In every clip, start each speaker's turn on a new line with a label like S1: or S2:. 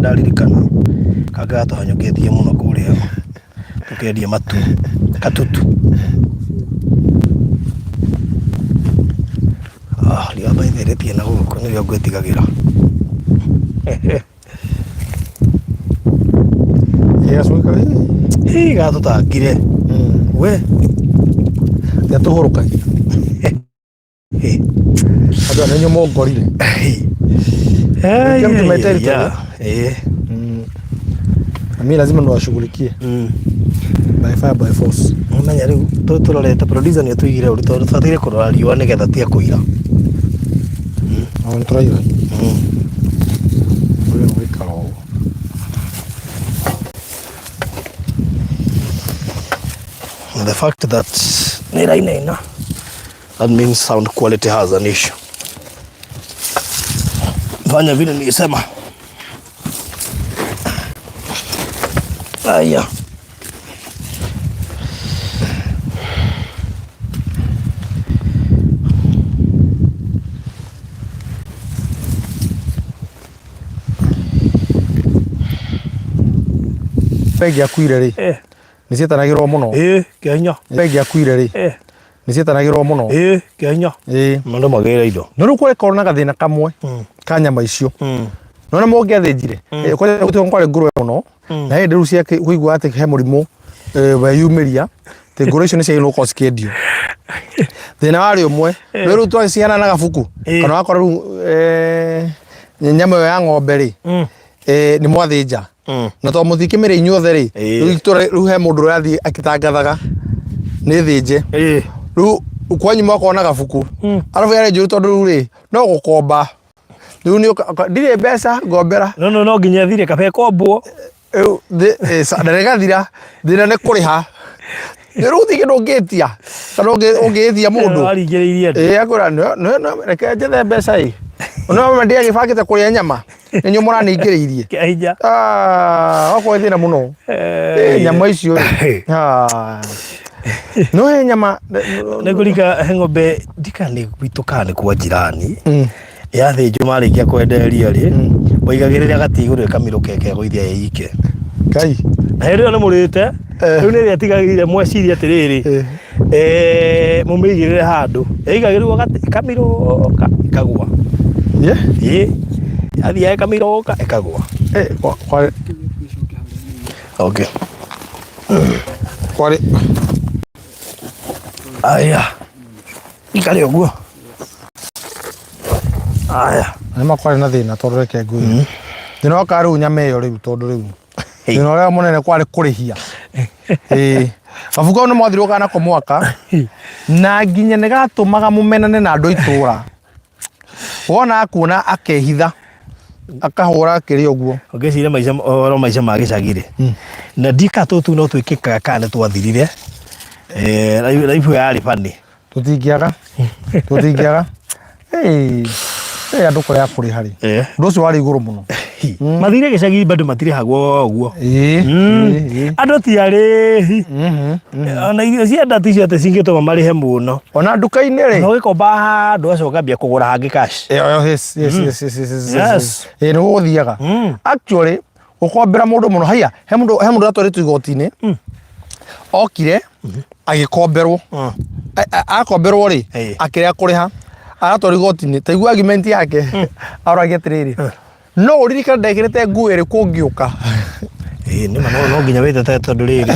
S1: Ndaririkana kangĩ gatũhanyũkĩtie mũno kũrĩa tũkendia matu katutu. Ah, riũa maithĩrĩtie na gũkũ nĩrĩo ngwĩtigagĩra. Hii gatũtangire we.
S2: Yatũhũrũkagia andũ aya nĩ mũngorire. Welcome to my territory. Na mimi lazima niwashughulikie by fire by force.
S1: Menya rĩu tũrorete producer nĩ atũigire ũru tondũ tũbataire kũrora riũa nĩgetha tige kũira.
S2: Na nĩ tũraira. Ũyũ nĩ gũikara ũguo.
S1: The fact that nĩ ĩrainaina, that means sound quality has an issue. Fanya vile nilisema. Aya.
S2: Bengi akuire rĩ, nĩ ciĩtanagĩrwo mũno.
S1: Ĩ, kĩa hinya.
S2: Bengi akuire rĩ, nĩ ciĩtanagĩrwo mũno.
S1: Ĩ, kĩa hinya. Andũ magĩre indo.
S2: No rĩu kwarĩ na gathĩna kamwe ka nyama icio. Nona mũngĩathĩnjire, kwanja gũtirĩ kwarĩ ngũrwe mũno, na hĩndĩ rĩu cia kũigua atĩ he mũrimũ weyumĩria, atĩ ngũrwe icio nĩ ciagĩrĩirwo gũkorwo cikĩendio. Thĩna warĩ ũmwe, no rĩu twagĩciheana na gabuku, kana wakora rĩu nyama ĩyo ya ng'ombe rĩ, nĩ mwathĩnja. Na tondũ mũtingĩmĩrĩa inyuothe rĩ, rĩu itũra rĩu he mũndũ ũrathiĩ akĩtangathaga nĩ thĩnje. Rĩu kwanyu mwakorwo na gabuku, arabu yarĩ njũru tondũ rĩu rĩ, no gũkomba. Rĩu nĩ ndirĩ mbeca ngombera.
S1: No nginya thire kaba ĩkombwo.
S2: Rĩu na rĩgathira, thĩna nĩ kũrĩha. Rĩu gũtirĩ kĩndũ ũngĩtia kana ũngĩĩtia mũndũ.
S1: Waringĩrĩirie andũ.
S2: Ĩĩ akwĩra reke njethe mbeca ĩ. No ndiagĩbangĩte kũrĩa nyama, nĩ inyuĩ mũraningĩrĩirie.
S1: Kĩa hinya.
S2: Ah, wakorwo wĩ thĩna mũno. Nyama icio ĩ. Ah. No he nyama.
S1: Nĩ ngũringa he ng'ombe ndika nĩ gwitũ kana nĩ kwa jirani. Yathĩnjwo marĩkia kwenderia rĩ, waigagĩrĩra gatĩ igũrũ ĩkamirũka ĩkegũithia ĩike.
S2: Ngai.
S1: Na hĩndĩ ĩyo nĩ mũrĩte, rĩu nĩ ĩrĩa ĩtigagĩrĩire mweciria atĩrĩrĩ, mũmĩigĩrĩre handũ, ĩigagĩrĩrwo gatĩ ĩkamirũka ĩkagũa. Ĩĩ, yathiaga ĩkamirũka ĩkagũa. Okay.
S2: Kwarĩ.
S1: Aya. Ikare ũguo. Aya.
S2: Nĩ ma kwarĩ na thĩna tondũ reke ngwĩre. Thĩna wakaga rĩu nyama ĩyo rĩu tondũ rĩu thĩna ũrĩa mũnene kwarĩ kũrĩhia. Ĩĩ. Gabuku kau nĩ mwathiũrũrũkaga nako mwaka na nginya nĩ gatũmaga mũmenane na andũ a itũra. Wona akuona akehitha akahũra akĩrĩ ũguo.
S1: Ũngĩciria maica ũhoro maica ma gĩcagi-rĩ, na ndika tũtũ no twĩkĩkaga kana nĩ twathirire. Life yarĩ funny.
S2: Tũtingĩaga, tũtingĩaga. Hey, hey, andũ kũrĩa kũrĩha rĩ, ũndũ ũcio warĩ igũrũ mũno.
S1: Mathire gĩcagi bado matirĩhagwo ũguo.
S2: Ĩĩ.
S1: Andũ ti arĩhi. Ona irio cia nda ticio atĩ cingĩtũma marĩhe mũno.
S2: Ona nduka-inĩ rĩ.
S1: No gĩkomba handũ acoka ambia kũgũra hangĩ cash.
S2: Yes. Ĩĩ nĩguo gũthiaga. Actually gũkombera mũndũ mũno haiya he mũndũ he mũndũ atwarĩtwo igoti-inĩ okire agĩkomberwo akomberwo rĩ akĩrega kũrĩha aratwarwo igoti-inĩ ta igua argument yake aroragia atĩrĩrĩ, no ũririkane ndekĩrĩte nguo ĩrĩkũ ngĩũka?
S1: Ĩĩ nĩ ma no nginya wĩtetee tondũ rĩrĩ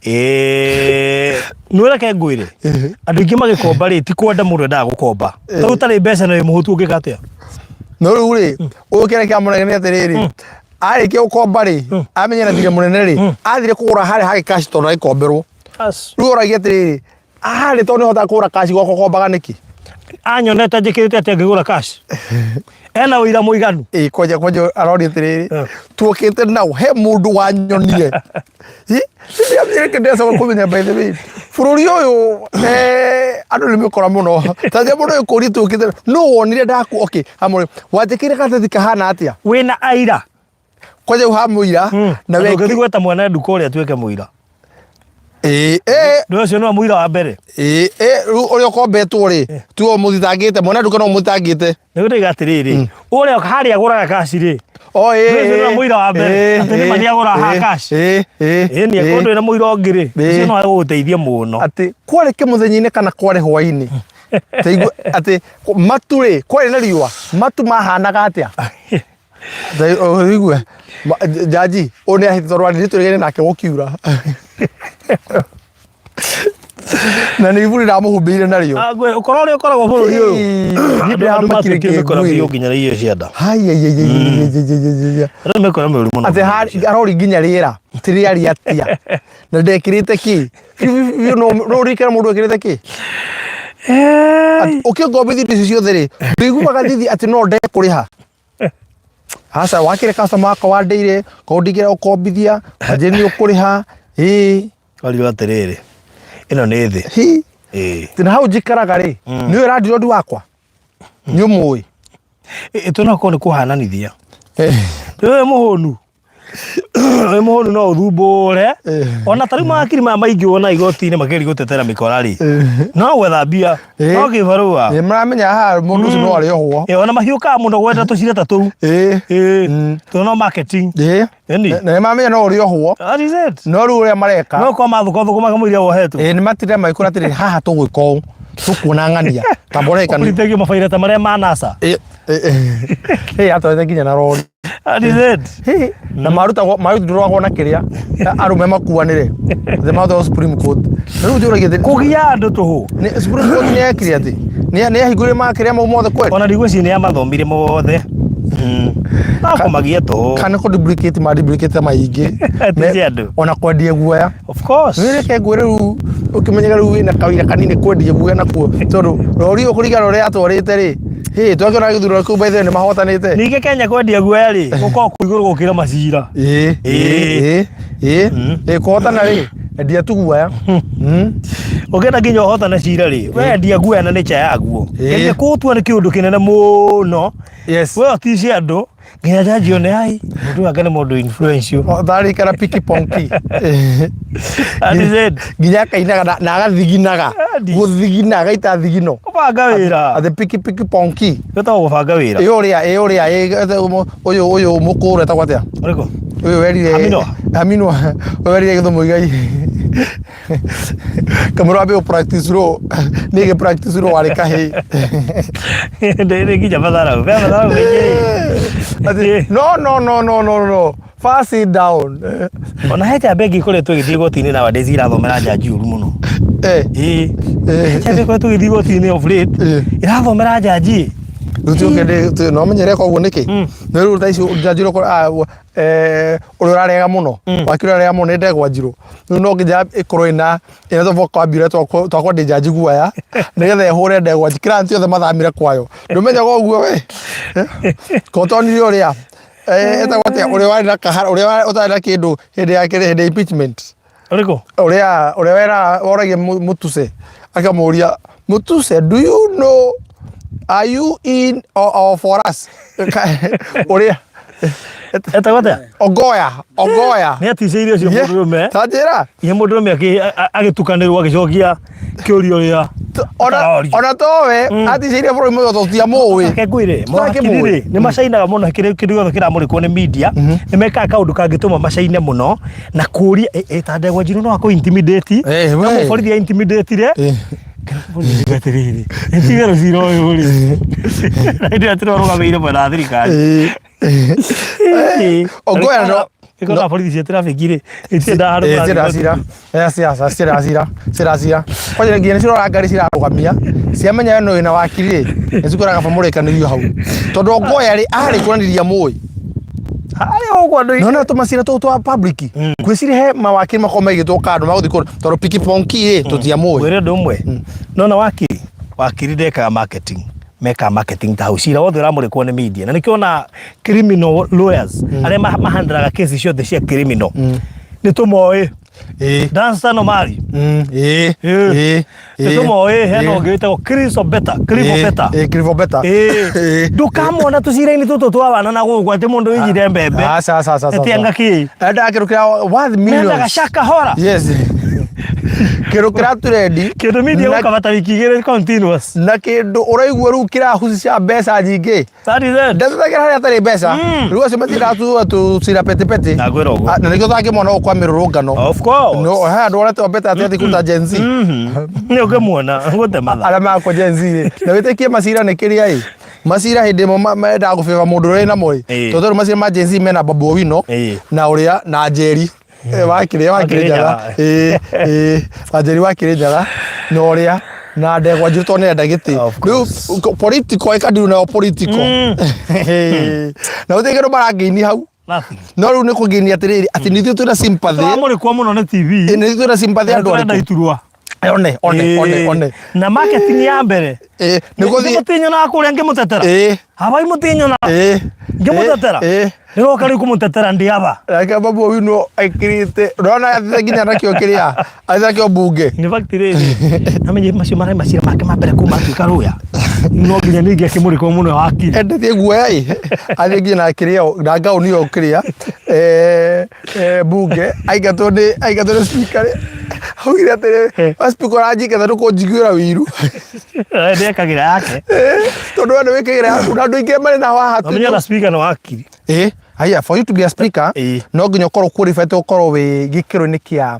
S1: ĩĩ nĩ reke ngwĩre andũ aingĩ magĩkomba rĩ ti kwenda mũndũ endaga gũkomba tondũ ũtarĩ mbeca na wĩ mũhũtu ũngĩka atĩa?
S2: No rĩu rĩ, ũyũ kĩrĩa kĩamũnene nĩ atĩrĩrĩ, arĩkia gũkomba rĩ, amenye na thirĩ mũnene rĩ, athire kũgũra harĩa hangĩ cash tondũ agĩkomberwo. Rĩu oragia atĩrĩrĩ, harĩ tondũ nĩhotaga kũgũra cash gwakwa kombaga nĩkĩ?
S1: Anyonete njĩkĩrĩte atĩa ngĩgũra cash? Ena ũira mũiganu?
S2: Ĩĩ kwanja kwanja aroria atĩrĩrĩ, tuokĩte nao he mũndũ wanyonire. Reke ndĩracoka kũmenya by the way bũrũri ũyũ andũ nĩ mĩkora mũno ta rĩrĩa mũndũ ũyũ kũria tuokĩte nũ wonire ndaku okay hamwe wanjĩkĩire karatathi kahana atĩa?
S1: Wĩna aira?
S2: Kwanja ha mũira
S1: na weki ndũngĩthiĩ gweta mwene nduka ũrĩa atuĩke mũira.
S2: Ĩĩ ĩĩ.
S1: Nĩ ũcio nĩwe mũira wa mbere.
S2: Ĩĩ ĩĩ rĩu ũrĩa ũkombetwo rĩ tiwe ũmũthitangĩte mwene nduka no ũmũthitangĩte.
S1: Nĩguo ndaiga atĩrĩrĩ, ũrĩa harĩa agũraga cash rĩ.
S2: O, ĩĩ,
S1: Ndũĩ na
S2: ĩĩ,
S1: mũira wa mbere,
S2: ĩĩ,
S1: atĩ nĩma
S2: ĩĩ,
S1: nĩagũra haha
S2: ĩĩ,
S1: cash.
S2: ĩĩ, ĩĩ,
S1: Ĩĩ nĩ
S2: ĩĩ.
S1: akorwo ndũrĩ na mũira ũngĩ rĩ,
S2: Ĩĩ.
S1: ũcio no agũgũteithia mũno.
S2: Atĩ kwarĩ kĩmũthenya-inĩ kana kwarĩ hwaĩ-inĩ? Taigua atĩ matu rĩ, kwarĩ na riũa, matu mahanaga atĩa? Ũigue jaji ũyũ nĩ ahĩtithia tondũ nĩ tũrĩgene nake gũkiura na nĩ iburi ndamũhumbĩire narĩo.
S1: Ah, ũkora ũrĩa ũkoragwo bũrũri ũyũ.
S2: Ĩĩ, niĩ
S1: Andũ
S2: ndĩramakire
S1: matuĩkire mĩkora
S2: kĩngũĩ.
S1: biũ nginya irio cia nda.
S2: Haiaiaiaiaiaiaiaia.
S1: Andũ mĩkora mĩũru mũno.
S2: Atĩ arori nginya rĩera ti rĩarĩ atia na ndekĩrĩte kĩ biũ no ũririkane mũndũ ekĩrĩte kĩ ũkĩngombithia indo icio ciothe rĩ ndũiguaga thithi atĩ no ndekũrĩha aca wakĩre customer wakwa wandeire korwo ndingĩra gũkombithia wanjĩre nĩ ũkũrĩha ĩĩ.
S1: Warirwo atĩrĩrĩ, ĩno nĩ thĩ.
S2: Hi.
S1: Ĩĩ.
S2: Atĩ na hau njikaraga rĩ nĩ ũĩ landlord wakwa nĩ ũmũĩ.
S1: Ĩtũnakorwo nĩ kũhananithia. Wĩ mũhũnu. Wĩ mũhũnu no ũthumbũre. Ona ta rĩu mawakiri maya maingĩ wona igoti-inĩ makĩgeria gũtetera mĩkora rĩ, no gwetha mbia, no kĩbarũa.
S2: Nĩ maramenya haha mũndũ ũcio no arĩohwo.
S1: Ona mahiũkaga mũno gwetha tũcira ta tũu. Tondũ no marketing. Ĩni.
S2: Na nĩ maramenya no ũrĩohwo.
S1: That is it.
S2: No rĩu ũrĩa mareka.
S1: No kwa mathũkũthũkũ makamũiria wohetwo.
S2: Nĩ matinda magĩkwĩra atĩrĩrĩ haha tũgwĩka ũũ tũkuona ng'ania ta mbora ĩka.
S1: Ũrithagio mabaira ta marĩa ma NASA.
S2: Atwarĩte nginya na rori.
S1: That is it.
S2: Hey, na marutagwo marutagwo na kĩrĩa arũme makuanĩre the mouth of Supreme Court. Na rĩu njũragia atĩ
S1: Kũgia andũ tũhũ.
S2: nĩ Supreme Court nĩ yekire atĩ nĩ yahingũrire ma kĩrĩa mau mothe kweli.
S1: Ona ndigwĩciria nĩ amathomire mothe. Makomagia tũhũ.
S2: Kana kũ duplicate ma duplicate maingĩ.
S1: Ti cia andũ.
S2: Ona kwendia guoya.
S1: Of course.
S2: Nĩ reke ngwĩre rĩu ũkĩmenyaga rĩu wĩna kawĩra kanini kwendia guoya nakuo tondũ rori ũkũringana na ũrĩa yatwarĩte rĩ hĩ twakĩona gĩthurano kĩu by the way nĩ mahotanĩte.
S1: Ningĩ Kenya kwendia guoya rĩ, gũkoragwo kwĩ igũrũ gũkĩra macira.
S2: Ĩĩ, ĩĩ, ĩĩ, ĩĩ, kũhotana rĩ, endia tu guoya.
S1: Ũngĩenda nginya ũhotane cira rĩ, we endia guoya na nature yaguo.
S2: Ĩĩ.
S1: Geria kũũtua nĩ kĩũndũ kĩnene mũno.
S2: Yes.
S1: We ũticie andũ, nginya jaji one ai, mũndũ ũyũ anga nĩ mũndũ influential.
S2: Tharikara piki ponki.
S1: That is it.
S2: Nginya akainaga na agathiginaga.
S1: Andi.
S2: Gũthigina agaita thigino.
S1: Kũbanga wĩra.
S2: Atĩ piki piki ponki.
S1: Gwĩtagwo gũbanga wĩra.
S2: Ĩ ũrĩa, ĩ ũrĩa, ĩ ũyũ ũyũ mũkũrũ etagwo atĩa?
S1: Ũrĩkũ?
S2: Ũyũ werire
S1: Aminwa.
S2: Aminwa. Ũyũ werire Gĩthumo Igai. Kamũra wambe practice law. Nĩ gĩ practice law warĩ kahĩĩ.
S1: Ndĩ nginya matharau. Be matharau maingĩ.
S2: Atĩ, no no no no no no. First sit down.
S1: Ona he njamba ĩngĩ ĩkoretwo ĩgĩthiĩ igoti-inĩ nowadays irathomera njanji ũru mũno. Ĩĩ. Njamba ĩkoretwo ĩgĩthiĩ igoti-inĩ of late ĩrathomera njanji.
S2: Rĩu tuũke no menyere koguo nĩkĩ? Nĩ rĩu thaa ici njanji ũrĩa ũrĩa ũrarega mũno wakiri ũrarega mũno nĩ ndegwa njirũ. Rĩu no nginya ĩkorwo ĩna ĩna tũvocabulary twa kwendia njanji guoya nĩgetha ĩhũre ndegwa njirũ. Client othe mathamire kwayo. Ndũmenyaga ũguo we? Kotonire ũrĩa etagwo atĩa ũrĩa warĩ na kahara ũrĩa ũtarĩ na kĩndũ hĩndĩ ya kĩrĩ hĩndĩ ya impeachment.
S1: Ũrĩkũ?
S2: Ũrĩa ũrĩa wera woragia Mutuse akamũria Mutuse, do you know are you in or for us? Ũrĩa
S1: Etagwo atĩa?
S2: Ogoya, Ogoya.
S1: Nĩ aticĩire ũcio mũndũrũme.
S2: Ta njĩra.
S1: Nginya mũndũrũme agĩtukanĩrwo agĩcokia kĩũria ũrĩa
S2: Ona towe aticĩire bũrũri mũgima tondũ tũtiamũĩ.
S1: Reke ngwĩre, mawakiri rĩ nĩ macainaga mũno kĩrĩa kĩndũ gĩothe kĩramũrĩkwo nĩ media nĩ mekaga kaũndũ kangĩtũma macaine mũno na kũria ta ndegwa njirũ no akũ intimidate
S2: We.
S1: no borithi ya intimidate-ire borithi atĩrĩrĩ tigero cira ũyũ rĩ na hĩndĩ ĩrĩa tũrarũgamĩire mwena wa thirikari.
S2: Ogoya no
S1: Ĩkorwo borithi cia traffic rĩ itiendaga handũ
S2: Eh,
S1: marathiĩ
S2: ciracira Eh, ciaca ciracira ciracira kwanja nginya nĩ cirora ngari cirarũgamia ciamenya we wĩna wakiri rĩ nĩ cikoraga baba mũrĩkanĩrio hau tondũ Ogoya rĩ arĩ kũranĩria mũĩ
S1: Harĩa ũguo andũ
S2: nona tũmacira tũu twa public ngwĩciria he mawakiri makorwo maigĩtwo kando magũthiĩ kũndũ tondũ piki ponki rĩ tũtiamũĩ.
S1: Ngwĩre ũndũ ũmwe, nona wakiri wakiri ndekaga marketing, mekaga marketing ta hau cira wothe ũramũrĩkwo nĩ media na nĩkĩo ona criminal lawyers arĩa mahandĩraga kesi ciothe cia criminal nĩ tũmoĩ. Danstan Omari. Nĩ tũmoĩ hena ũngĩ wĩtagwo Chris Obeta, Cliff Obeta.
S2: Cliff Obeta.
S1: Ndũkamona tũcira-inĩ tũtũ twa wana na gũkũ atĩ mũndũ ũigire mbembe.
S2: Aca aca aca.
S1: Atĩ anga kĩ?
S2: Endaga kĩndũ kĩrĩa worth millions.
S1: Mendaga shakahora.
S2: Yes. Kĩndũ kĩraturendi.
S1: Kĩndũ media gũkabata wiki 2 continuous.
S2: Na kĩndũ ũraigua rĩu kĩrahucica mbeca nyingĩ.
S1: That is it.
S2: Ndatetagĩra harĩa hatarĩ mbeca. Rĩu acio matindaga tũcira petipeti.
S1: Ndakwĩra ũguo.
S2: Ah, na nĩkĩo ũtangĩmona gũkũ kwa mĩrũrũngano.
S1: Of course.
S2: No, he andũ arĩa twambete atĩ atĩ kũruta Gen Z.
S1: Nĩ ũngĩmuona gũte matha.
S2: Arĩa makwa Gen Z rĩ. Na wĩtĩkie macira nĩ kĩrĩa ĩ. Macira hĩndĩ ĩmwe mendaga gũbĩba mũndũ ũrĩa wĩnamo ĩ. Tondũ rĩu macira ma Gen Z mena Babu Owino na ũrĩa na Njeri. Wakĩrĩ Wakĩrĩnyaga. Ĩ ĩ Wanjeri Wakĩrĩnyaga na ũrĩa na ndegwa njirũ tondũ nĩarenda gĩtĩ.
S1: Of
S2: Rĩu political ĩkandiru nayo political. Na gũtirĩ kĩndũ marangĩini hau.
S1: Nothing.
S2: No rĩu nĩ kũngĩini atĩrĩrĩ atĩ nĩ ithuĩ twĩna sympathy.
S1: Tũramũrĩkwo mũno nĩ TV.
S2: Ĩ, nĩ ithuĩ twĩna sympathy andũ
S1: Tũrenda
S2: arĩkũ?
S1: iturwa.
S2: One one one one.
S1: Na marketing ya mbere.
S2: Ĩ, nĩ gũthiĩ
S1: Mũtinyonaga kũrĩa ngĩmũtetera.
S2: Ĩ.
S1: Habai mũtinyonaga.
S2: Ĩ.
S1: Ngĩmũtetera.
S2: Ĩ.
S1: Ndĩroka rĩu kũmũtetera ndĩ aba.
S2: Nake Babu Owino ekĩrĩte ndona athiĩte nginya nakĩo kĩrĩa athiĩte nakĩo mbunge.
S1: In fact rĩrĩ, amenye macio marĩ macira make ma mbere kuma atuĩka rũya. No nginya ningĩ akĩmũrĩkwo mũno wakiri.
S2: Endetie guoya ĩ athiĩ nginya na kĩrĩa na ngaũni ĩyo kĩrĩa eh, eh, mbunge aingatwo nĩ speaker rĩ augire atĩrĩ wa speaker ũranjingata ndũkũnjiguĩra ũiru.
S1: Ndekagĩra yake.
S2: Tondũ we nĩ wĩkĩgĩra yaku na andũ aingĩ marĩ na haha
S1: Amenye na speaker nĩ wakiri.
S2: Ĩ, haya, for you to be a speaker no nginya ũkorwo qualified ũkorwo wĩ gĩkĩro-inĩ kĩa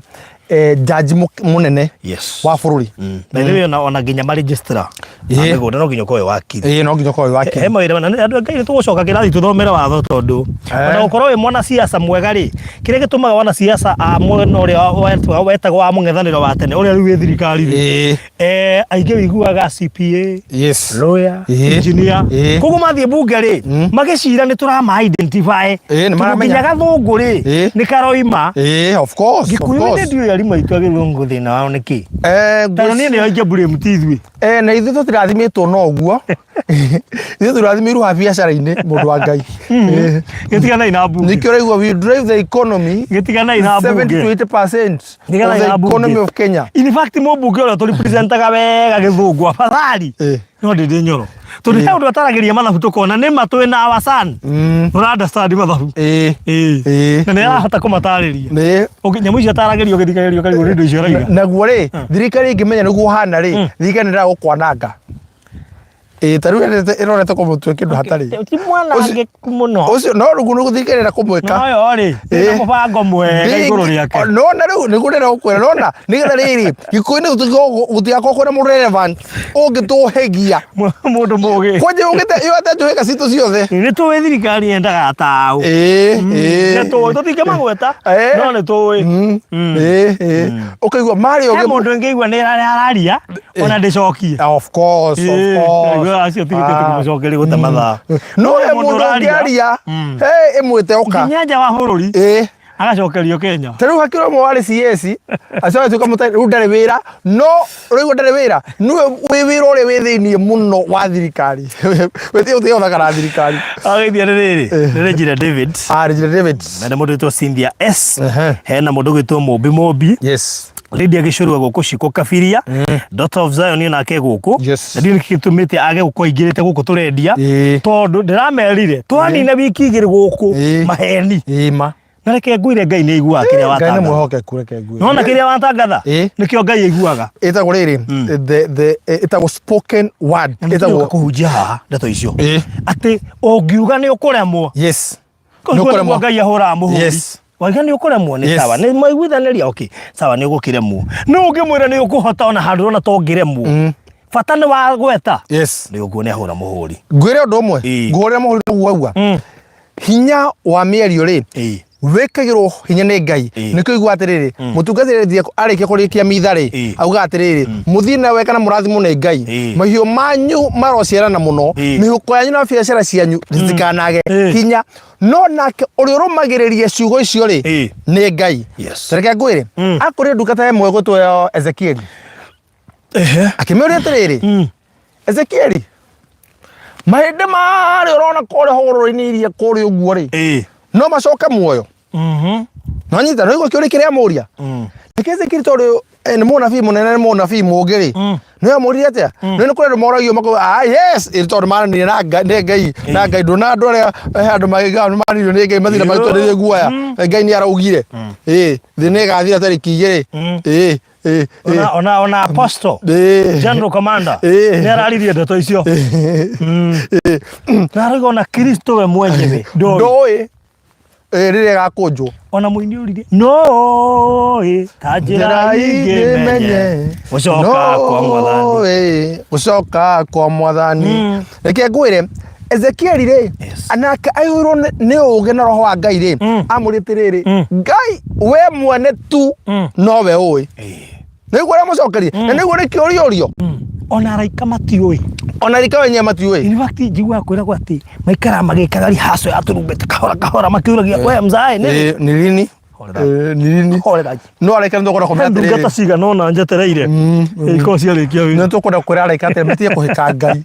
S2: judge mũnene
S1: Yes.
S2: wa bũrũri.
S1: By the way ona nginya ma registrar a mĩgũnda no nginya ũkorwo wĩ wakiri.
S2: Ĩ, no nginya ũkorwo wĩ wakiri.
S1: He mawĩra na andũ a Ngai nĩ tũgũcoka kĩrathi tũthomere watho tondũ ona gũkorwo wĩ mwanasiasa mwega rĩ, kĩrĩa gĩtũmaga wanasiasa a mwena ũrĩa wetagwo wa mũng'ethanĩro wa tene ũrĩa rĩu wĩ thirikari rĩ, aingĩ wĩiguaga CPA, lawyer, engineer. Koguo mathiĩ bunge rĩ, magĩcira nĩ tũrama identify.
S2: Ĩĩ, nĩ
S1: Tondũ
S2: maramenya.
S1: nginya gathũngũ rĩ, nĩ karoima.
S2: Ĩĩ, of course, of
S1: Gĩkũyũ
S2: course.
S1: nĩ ndiũĩ arimũ aitũ a gĩthũngũ thĩna wao nĩ kĩ. Tondũ niĩ nĩo aingĩ blame ti ithuĩ.
S2: Na ithuĩ tũtirathimĩtwo na ũguo. Ithuĩ tũrathimĩirwo ha biacara-inĩ mũndũ wa Ngai.
S1: Gĩtiganai na mbunge.
S2: Nĩkĩo ũraigua we drive the economy
S1: Gĩtiganai na
S2: 70 to
S1: mbunge.
S2: 80% of
S1: Gĩtiganai
S2: the
S1: na mbunge.
S2: economy of Kenya.
S1: In fact mũmbunge ũrĩa tũrepresentaga wega gĩthũngũ afadhali no Ndindi Nyoro. Tondũ he ũndũ ataragĩria mathabu tũkona nĩ ma twĩ na our son. Ũra understand mathabu. Na nĩ arahota kũmatarĩria. Nyamũ icio ataragĩria ũgĩthikagĩrĩria ũkarigwo nĩ indo icio arauga.
S2: Naguo rĩ, thirikari ĩngĩmenya nĩguo ũhana rĩ, thirikari nĩ ĩrenda gũkwananga. Ĩĩ ta rĩu ĩrorete kũmũtua kĩndũ hatarĩ.
S1: Ti mwanangĩku mũno.
S2: Ũcio no rĩu nĩguo thirikari ĩrenda kũmwĩka.
S1: Noyo rĩ, ĩna mũbango mwega igũrũ rĩake.
S2: Nona rĩu nĩguo ndĩrenda gũkwĩra nona nĩgetha rĩrĩ gĩkũyũ-inĩ gũtigakorwo kwĩna mũndũ relevant ũngĩtũhĩgia.
S1: Mũndũ mũgĩ.
S2: Kwanja ũgĩte yote njũhĩga citũ ciothe.
S1: Nĩ tũĩ thirikari yendaga taũ.
S2: Ĩĩ.
S1: Nĩ tũĩ tũtingĩmagweta no nĩ tũĩ.
S2: Ĩĩ. Ũkaigua marĩ
S1: He mũndũ ũngĩigua nĩ araria ona ndĩcokie.
S2: Of course, of course.
S1: Acio tigĩte tũkĩmũcokeria gũte mathaa.
S2: No he mũndũ ũngĩaria, hey, ĩmwĩte ũka.
S1: Nginya nja wa bũrũri. Agacokerio Kenya.
S2: Ta rĩu hakĩrĩ ũmwe warĩ CS, acio agĩtuĩka mũtarĩ, rĩu ndarĩ wĩra, no ũraigua ndarĩ wĩra, nĩwe wĩ wĩra ũrĩa wĩ thĩiniĩ mũno wa thirikari. Wĩtĩo ũtĩonaga na thirikari.
S1: Ageithia nĩ rĩrĩ, nĩ Regina David.
S2: Ah, Regina David.
S1: Hena mũndũ wĩtwo Cynthia S. Hena mũndũ ũgwĩtwo Mũmbi Mũmbi.
S2: Yes.
S1: Lydia Gĩcũrua gũkũ Ciko Kabiria. Daughter of Zion onake gũkũ.
S2: Yes.
S1: Na ndiũĩ nĩkĩ gĩtũmĩte age gũkorwo aingĩrĩte gũkũ tũrendia. Tondũ ndĩramerire twanina wiki 2 gũkũ maheni.
S2: Ĩĩ ma.
S1: Na reke ngwĩre Ngai nĩ aiguaga kĩrĩa
S2: Ngai nĩ
S1: watangatha.
S2: mwĩhokeku reke ngwĩre.
S1: Nona kĩrĩa watangatha nĩkĩo Ngai aiguaga.
S2: Ĩtagwo rĩrĩ, the ĩtagwo spoken word.
S1: Na nĩkĩo
S2: Ĩtagwo
S1: kũhunjia haha ndeto icio. Atĩ ũngiuga nĩ ũkũremwo.
S2: Yes.
S1: Nĩ ũkũremwo. Ngai ahũraga mũhũri.
S2: Yes.
S1: Waiga nĩ ũkũremwo nĩ
S2: Yes.
S1: sawa. Nĩ mwaiguithanĩria okay. Sawa nĩ ũgũkĩremwo. No ũngĩmwĩra nĩ ũkũhota ona handũ ũrona ta ũngĩremwo. Bata nĩ wagweta.
S2: Yes.
S1: Nĩ ũguo nĩ ahũra mũhũri.
S2: Ngwĩre ũndũ ũmwe. Ngũhũrĩra mũhũri ũguo waugua. Hinya wa mĩario rĩ, wĩkagĩrwo hinya nĩ Ngai. Nĩkĩo ũiguaga atĩrĩrĩ, mũtungatĩri arĩkia kũrĩkia mitha rĩ, augaga atĩrĩrĩ, mũthiĩ na wega na mũrathimwo nĩ Ngai. Mahiũ manyu marociarana mũno, mĩhuko yanyu na biacara cianyu citikanage hinya. No nake ũrĩa ũrũmagĩrĩria ciugo icio rĩ, nĩ Ngai.
S1: Yes.
S2: Reke ngwĩre, akũrĩ ndungata ĩmwe ĩgwĩtwo Ezekieli. Akĩmĩũria atĩrĩrĩ, Ezekieli, mahĩndĩ marĩa ũrona kũrĩa hũgũrũrũ-inĩ iria kũrĩa ũguo rĩ, no macoke muoyo? Nĩwanyita? Nĩwaigua kĩũria kĩrĩa amũria? Nĩkĩ Ezekieli tondũ nĩ mũnabii mũnene, nĩ mũnabii mũũgĩ rĩ, nĩwe amũririe atĩa? Nĩ kũrĩ andũ moragio makauga, ah, yes, ĩ tondũ maranĩria na Ngai, nĩ Ngai, na Ngai ndũna andũ arĩa, he andũ magĩugaga nĩ maranĩirio nĩ Ngai mathĩna maitũ nĩ guoya. Ngai nĩ araugire. Ĩ, thĩ nĩ ĩgathira tarĩki 2. Ĩ,
S1: Ona ona ona apostle general commander nĩ araririe ndeto icio. Na arauga ona Kristo we mwenyewe ndoĩ.
S2: Ndoĩ rĩrĩa ĩgakũnjwo.
S1: Ona mũini oririe noĩ ta njĩra ingĩmenye gũcoka kwa mwathani.
S2: Noĩ gũcoka kwa mwathani. Reke ngwĩre Ezekieli rĩ, nake aihũirwo nĩ ũũgĩ na roho wa Ngai rĩ, amũrĩte atĩrĩrĩ, Ngai we mwene tu nowe ũĩ. Nĩguo ũrĩa mũcokerie na nĩguo nĩ kĩũriũrio.
S1: Ona araika matiũĩ.
S2: Ona araika wenyewe matiũĩ.
S1: In fact njiguaga kwĩragwo atĩ maikaraga magĩkaga rehearsal ya tũrumbeta kahora kahora makĩũragia we mzae nĩ
S2: Nĩ lini?
S1: Horera.
S2: Nĩ lini?
S1: Horera.
S2: No araika nĩ tũkwenda kũmera
S1: He ndungata
S2: atĩrĩrĩ.
S1: cigana ũna njetereire ikorwo ciarĩkia wĩra.
S2: Nĩ tũkwenda kwĩra araika atĩ matige kũhĩka Ngai.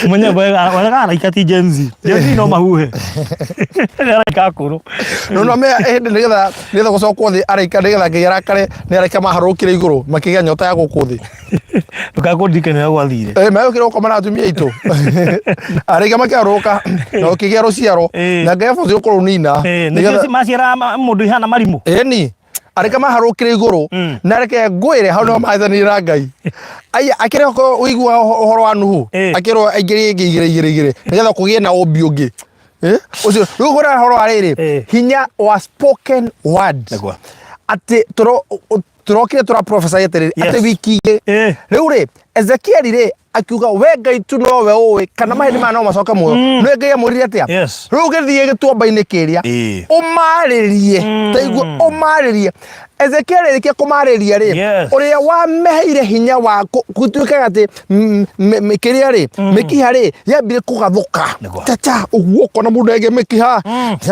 S1: Mwenye wega wega araika ti Gen Z. Gen Z no mahuhe. Nĩ araika akũrũ.
S2: No no me hĩndĩ nĩgetha nĩgetha gũcokwo thĩ araika nĩgetha Ngai arakare nĩ araika maharũrũkire igũrũ makĩgĩa nyota ya gũkũ thĩ.
S1: Ndũkakũndirikania ũrĩa gwathire.
S2: Eh, megũkĩra gũkoma na atumia aitũ. Araika makĩharũrũka na ũkĩgĩa rũciaro na Ngai abũthio kũrũnina.
S1: Nĩkĩo maciaraga mũndũ ihana marimũ.
S2: Ĩni. Areka maharũkire igũrũ na reke ngwĩre hau nĩho mahethanire na Ngai. Aya akĩrĩ ũigua ũhoro wa Nuhu akĩrwo aingĩrie ĩngĩ igĩrĩ igĩrĩ igĩrĩ nĩgetha kũgĩe na ũmbi ũngĩ. Ũcio rĩu ngwĩra ũhoro wa rĩrĩ, hinya wa spoken word. Atĩ tũrokire tũra prophesy atĩrĩrĩ atĩ wiki igĩ rĩu rĩ Ezekieli rĩ akiuga we Ngai tu nowe ũĩ kana mahĩndĩ maya no macoke muoyo. Nĩwe Ngai amwĩrire atĩa? Rĩu gĩthiĩ gĩtuamba-inĩ kĩrĩa ũmarĩrie, taigua ũmarĩrie. Ezekieli arĩkia kũmarĩria rĩ, ũrĩa wameheire hinya wa gũtuĩkaga atĩ kĩrĩa rĩ, mĩkiha rĩ yambire kũgathũka chacha ũguo, ũkona mũndũ agĩa mĩkiha,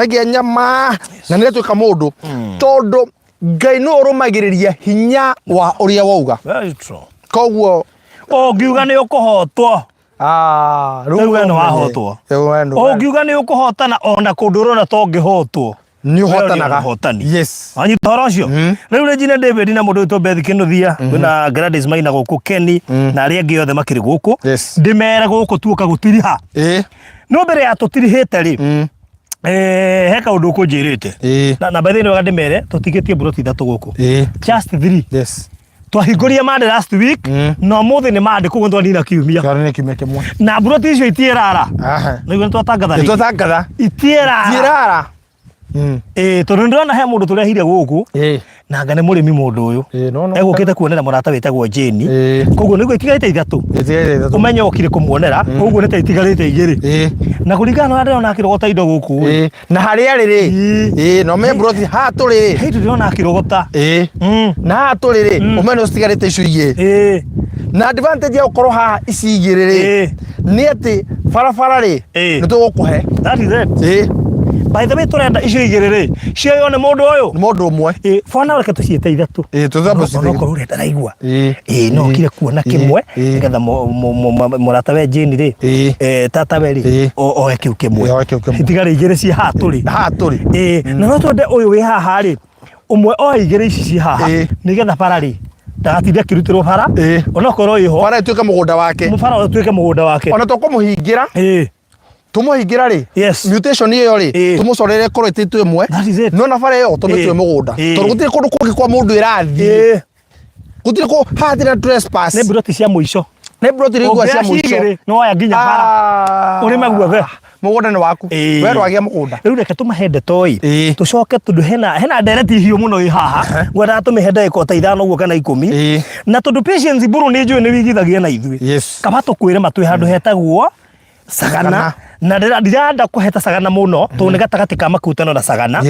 S2: agĩa nyama na nĩ atuĩka mũndũ, tondũ Ngai nĩwe ũrũmagĩrĩria hinya wa ũrĩa wauga.
S1: Very true.
S2: Koguo
S1: Ũngiuga nĩ ũkũhotwo,
S2: ah,
S1: rĩu we nĩ wahotwo. Ũngiuga nĩ ũkũhotana ona kũndũ ũrona ta ũngĩhotwo,
S2: nĩ ũhotanaga.
S1: Ũhotani.
S2: Yes.
S1: Wanyita ũhoro ũcio? Rĩu Regina David na mũndũ wĩtwo Beth Kĩnuthia, kwĩna Gladys Maina gũkũ, Kenny na arĩa angĩ othe makĩrĩ gũkũ. Ndĩmere gũkũ tuoka gũtiriha. No mbere ya tũtirihĩte rĩ, he kaũndũ ũkũnjĩrĩte. Na by the way nĩ wega ndĩmere tũtigĩtie mburoti ithatũ gũkũ. Just three. Twahingũrire Monday last week na ũmũthĩ nĩ Monday, koguo twanina kiumia.
S2: Twanina kiumia kĩmwe.
S1: Na mburoti icio itiĩrara. Nĩguo nĩtwatangatha rĩngĩ.
S2: Nĩtwatangatha.
S1: Itiĩrara.
S2: Itiĩrara.
S1: Ĩĩ, tondũ nĩndĩrona he mũndũ tũrehire gũkũ na anga nĩ mũrĩmi mũndũ ũyũ.
S2: No, no.
S1: Egũkĩte kuonera mũrata wĩtagwo Jane. Koguo nĩguo itigarĩte ithatũ.
S2: Itigarĩte ithatũ.
S1: Ũmenye okire kũmuonera, koguo nĩ ta itigarĩte igĩrĩ. Na kũringana na ũrĩa ndĩrona akĩrogota indo gũkũ rĩ.
S2: Na harĩa arĩ rĩ, no me mburoti haha tũrĩ rĩ.
S1: He indo ndĩrona akĩrogota.
S2: Na haha tũrĩ rĩ, ũmenye nĩ ũcitigarĩte icio igĩrĩ. Na advantage ya gũkorwo haha ici igĩrĩ rĩ, nĩ atĩ barabara rĩ, nĩ tũgũkũhe.
S1: That is it. By the way tũrenda icio igĩrĩ rĩ, cioywo nĩ mũndũ ũyũ.
S2: Nĩ mũndũ ũmwe.
S1: Bwana reke tũciĩte ithatũ.
S2: Tũthambe ciĩte
S1: Onokorwo ũrĩa ndaraigua. No okire kuona kĩmwe nĩgetha mũrata we Jane rĩ, tata we rĩ, oe kĩu kĩmwe.
S2: Oe kĩu kĩmwe.
S1: Itigare igĩrĩ ciĩ haha tũrĩ.
S2: Haha tũrĩ.
S1: Na no twende ũyũ wĩ haha rĩ, ũmwe oe igĩrĩ ici ciĩ haha nĩgetha bara rĩ ndagatinde akĩrutĩrwo bara, onokorwo ĩho.
S2: Bara ĩtuĩke mũgũnda wake.
S1: Bara ũtuĩke mũgũnda wake.
S2: Ona tũkũmũhingĩra. Tũmũhingĩra rĩ, mutation ĩyo rĩ, tũmũcorere ĩkorwo ĩtĩtwo ĩmwe.
S1: That is it.
S2: No na bara ĩyo tũmĩtue mũgũnda. Tondũ gũtirĩ kũndũ kũngĩ kwa mũndũ ĩrathiĩ. Gũtirĩ kũ haha hatirĩ na trespass.
S1: Nĩ mburoti cia mũico.
S2: Nĩ mburoti rĩu cia mũico.
S1: Ũngĩoya nĩ woya nginya bara. Ũrĩme guothe.
S2: Mũgũnda nĩ waku. We ndwagĩa mũgũnda.
S1: Rĩu reke tũmahe ndeto ĩ. Tũcoke tondũ hena ndereti hiũ mũno ĩ haha. Ngwendaga tũmĩhe ndagĩka o ta ithano ũguo kana ikũmi. Na tondũ Patience Mbũrũ nĩ njũĩ nĩ wĩigithagia na ithuĩ. Kaba tũkwĩre ma twĩ handũ hetagwo Sagana. Na ndirenda kũheta Sagana mũno tondũ nĩ gatagatĩ ka Makutano na Sagana.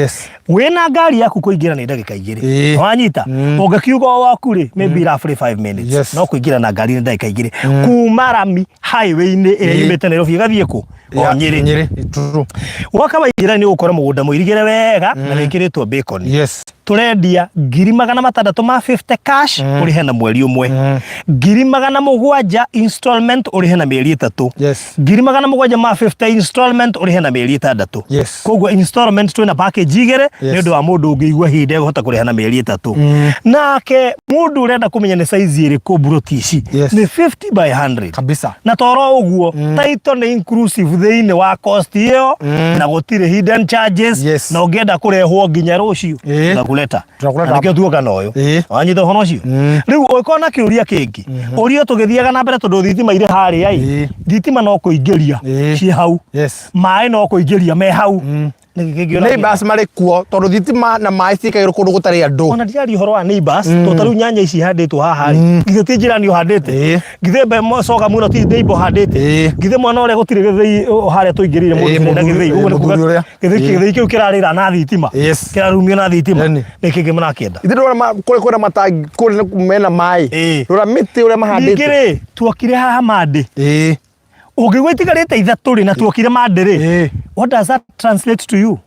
S1: Wĩna ngari yaku kũingĩra nĩ ndagĩka igĩrĩ. Wanyita? Ũngĩkiuga o waku rĩ, maybe roughly 5 minutes. No kũingĩra na ngari nĩ ndagĩka igĩrĩ. Kuma rami highway-inĩ ĩrĩa yumĩte Nairobi ĩgathiĩ kũ? O Nyĩrĩ.
S2: Nyĩrĩ. True.
S1: Woka waingĩra nĩ ũgũkora mũgũnda mũirigĩre wega na wĩkĩrĩtwo bacon. Tũrendia 650,000 cash ũrĩhe na mweri ũmwe. 700,000 installment ũrĩhe na mĩeri 3. 750,000 installment ũrĩhe na mĩeri 6. Koguo installment twĩna package igĩrĩ nĩ ũndũ wa mũndũ ũngĩigua hihi ndekũhota kũrĩha na mĩeri 3. Nake Mũndũ ũrenda kũmenya nĩ size ĩrĩkũ mburoti ici nĩ 50 by 100.
S2: Kabisa.
S1: Na toro ũguo title nĩ inclusive thĩinĩ wa cost ĩyo na gũtirĩ hidden charges. Na ũngĩenda kũrehwo nginya rũciũ, tũrakuleta.
S2: Tũrakuleta.
S1: Na nĩkĩo tuoka na ũyũ. Wanyita ũhoro ũcio? Rĩu ũngĩkorwo na kĩũria kĩngĩ, ũrio tũgĩthiaga na mbere tondũ thitima irĩ harĩa ĩ, thitima no kũingĩria ciĩ hau. Maĩ no kũingĩria me hau. Nĩkĩ kĩngĩ ũragĩa?
S2: Neighbors marĩ kuo tondũ thitima na maĩ ciĩkagĩrwo kũndũ gũtarĩ andũ.
S1: Ona ndiraria ũhoro wa neighbors, tondũ ta rĩu nyanya ici ihandĩtwo haha rĩ, githĩ ti njirani ũhandĩte? Githĩ coga mũno ti neighbor ũhandĩte? Githĩ mwana ũrĩa gũtirĩ gĩthĩi harĩa tũingĩrĩire mũndũ ũcio na gĩthĩi, ũguo nĩ kuga
S2: Mũthuri ũrĩa.
S1: gĩthĩi kĩu kĩrarĩra na thitima, kĩrarumio na thitima, nĩkĩ kĩngĩ mũrakĩenda?
S2: Ithuĩ ndũrona kũrĩa kwĩna matangi, kũrĩa mena maĩ. Rora mĩtĩ ũrĩa mahandĩte.
S1: Ningĩ rĩ, tuokire haha Mandĩ. Ũngĩigua itigarĩte ithatũ rĩ na tuokire Mandĩ rĩ, what does that translate to you?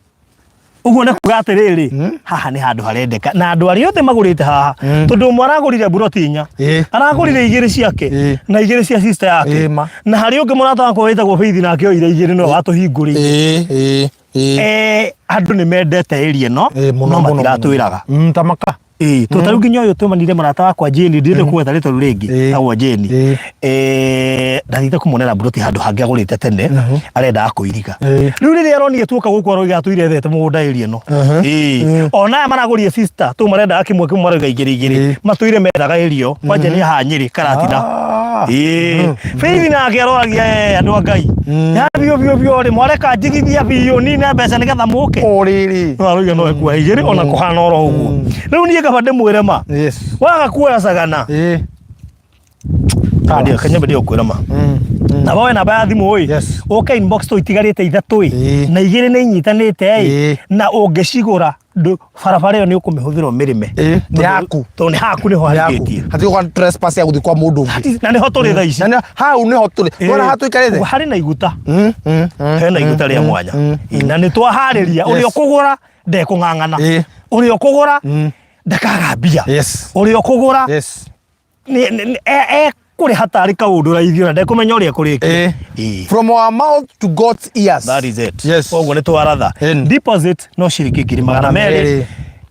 S1: Ũguo nĩ kuga atĩrĩrĩ, haha nĩ handũ harendeka na andũ arĩa othe magũrĩte haha, tondũ ũmwe aragũrire mburoti inya, aragũrire igĩrĩ ciake na igĩrĩ cia sister yake,
S2: Ma.
S1: na harĩ ũngĩ mũrata wakwa wĩtagwo Faith nake oire igĩrĩ nĩwe watũhingũrĩire. Andũ nĩ mendete area ĩno
S2: Mũno,
S1: no
S2: mũno, mũno.
S1: matiratwĩraga.
S2: Tamaka.
S1: Ĩĩ, to tarĩu nginya ũyũ tũmanire mũrata wakwa Jane, ndiĩte kũgweta rĩtwa rĩu rĩngĩ, tagwo Jane. Ndathiĩte kũmuonera mburoti handũ hangĩ agũrĩte tene, arendaga kũiriga. Rĩu rĩrĩa aronire tuoka gũkũ aroiga atũire ethete mũgũnda area ĩno. Ona aya maragũrire sister, tũ marendaga kĩmwe kĩmwe maroiga igĩrĩ igĩrĩ, matũire methaga area ĩyo, kwanja nĩ haha Nyĩrĩ Karatina. Faith nake aroragia, andũ a Ngai. Ya biũ biũ biũ rĩ, mwareka njigithia biũ nine mbeca nĩgetha mũke.
S2: O rĩrĩ.
S1: No aroiga no ekuoya igĩrĩ ona kũhana oro ũguo. Rĩu niĩ kaba ndĩmwĩre ma. Waga kuoya cagana. Ndio kanyambe ndio kwĩra ma. Na woe namba ya thimũ ĩ. Ũke inbox tũ itigarĩte ithatũ ĩ. Na igĩrĩ nĩ inyitanĩte ĩ. Na ũngĩcigũra barabara ĩyo nĩ ũkũmĩhũthĩra ũmĩrĩme.
S2: Nĩ yaku.
S1: Tondũ nĩ haku nĩho harĩkĩtie.
S2: Hatirĩ gwa trespass ya gũthiĩ kwa mũndũ ũngĩ.
S1: Na nĩho tũrĩ thaa ici.
S2: Na hau nĩho tũrĩ. Wona haha tũikarĩte?
S1: Harĩ na iguta. Hena iguta rĩa mwanya. Na nĩ twaharĩria ũrĩa ũkũgũra ndekũng'ang'ana. Ũrĩa ũkũgũra ndakaga mbia. Ũrĩa ũkũgũra ekũrĩha tarĩ kaũndũ raithi ona ndekũmenya ũrĩa ekũrĩkia.
S2: From our mouth to God's ears.
S1: That is it. Koguo nĩ twaratha. Deposit no ciringi 200,000.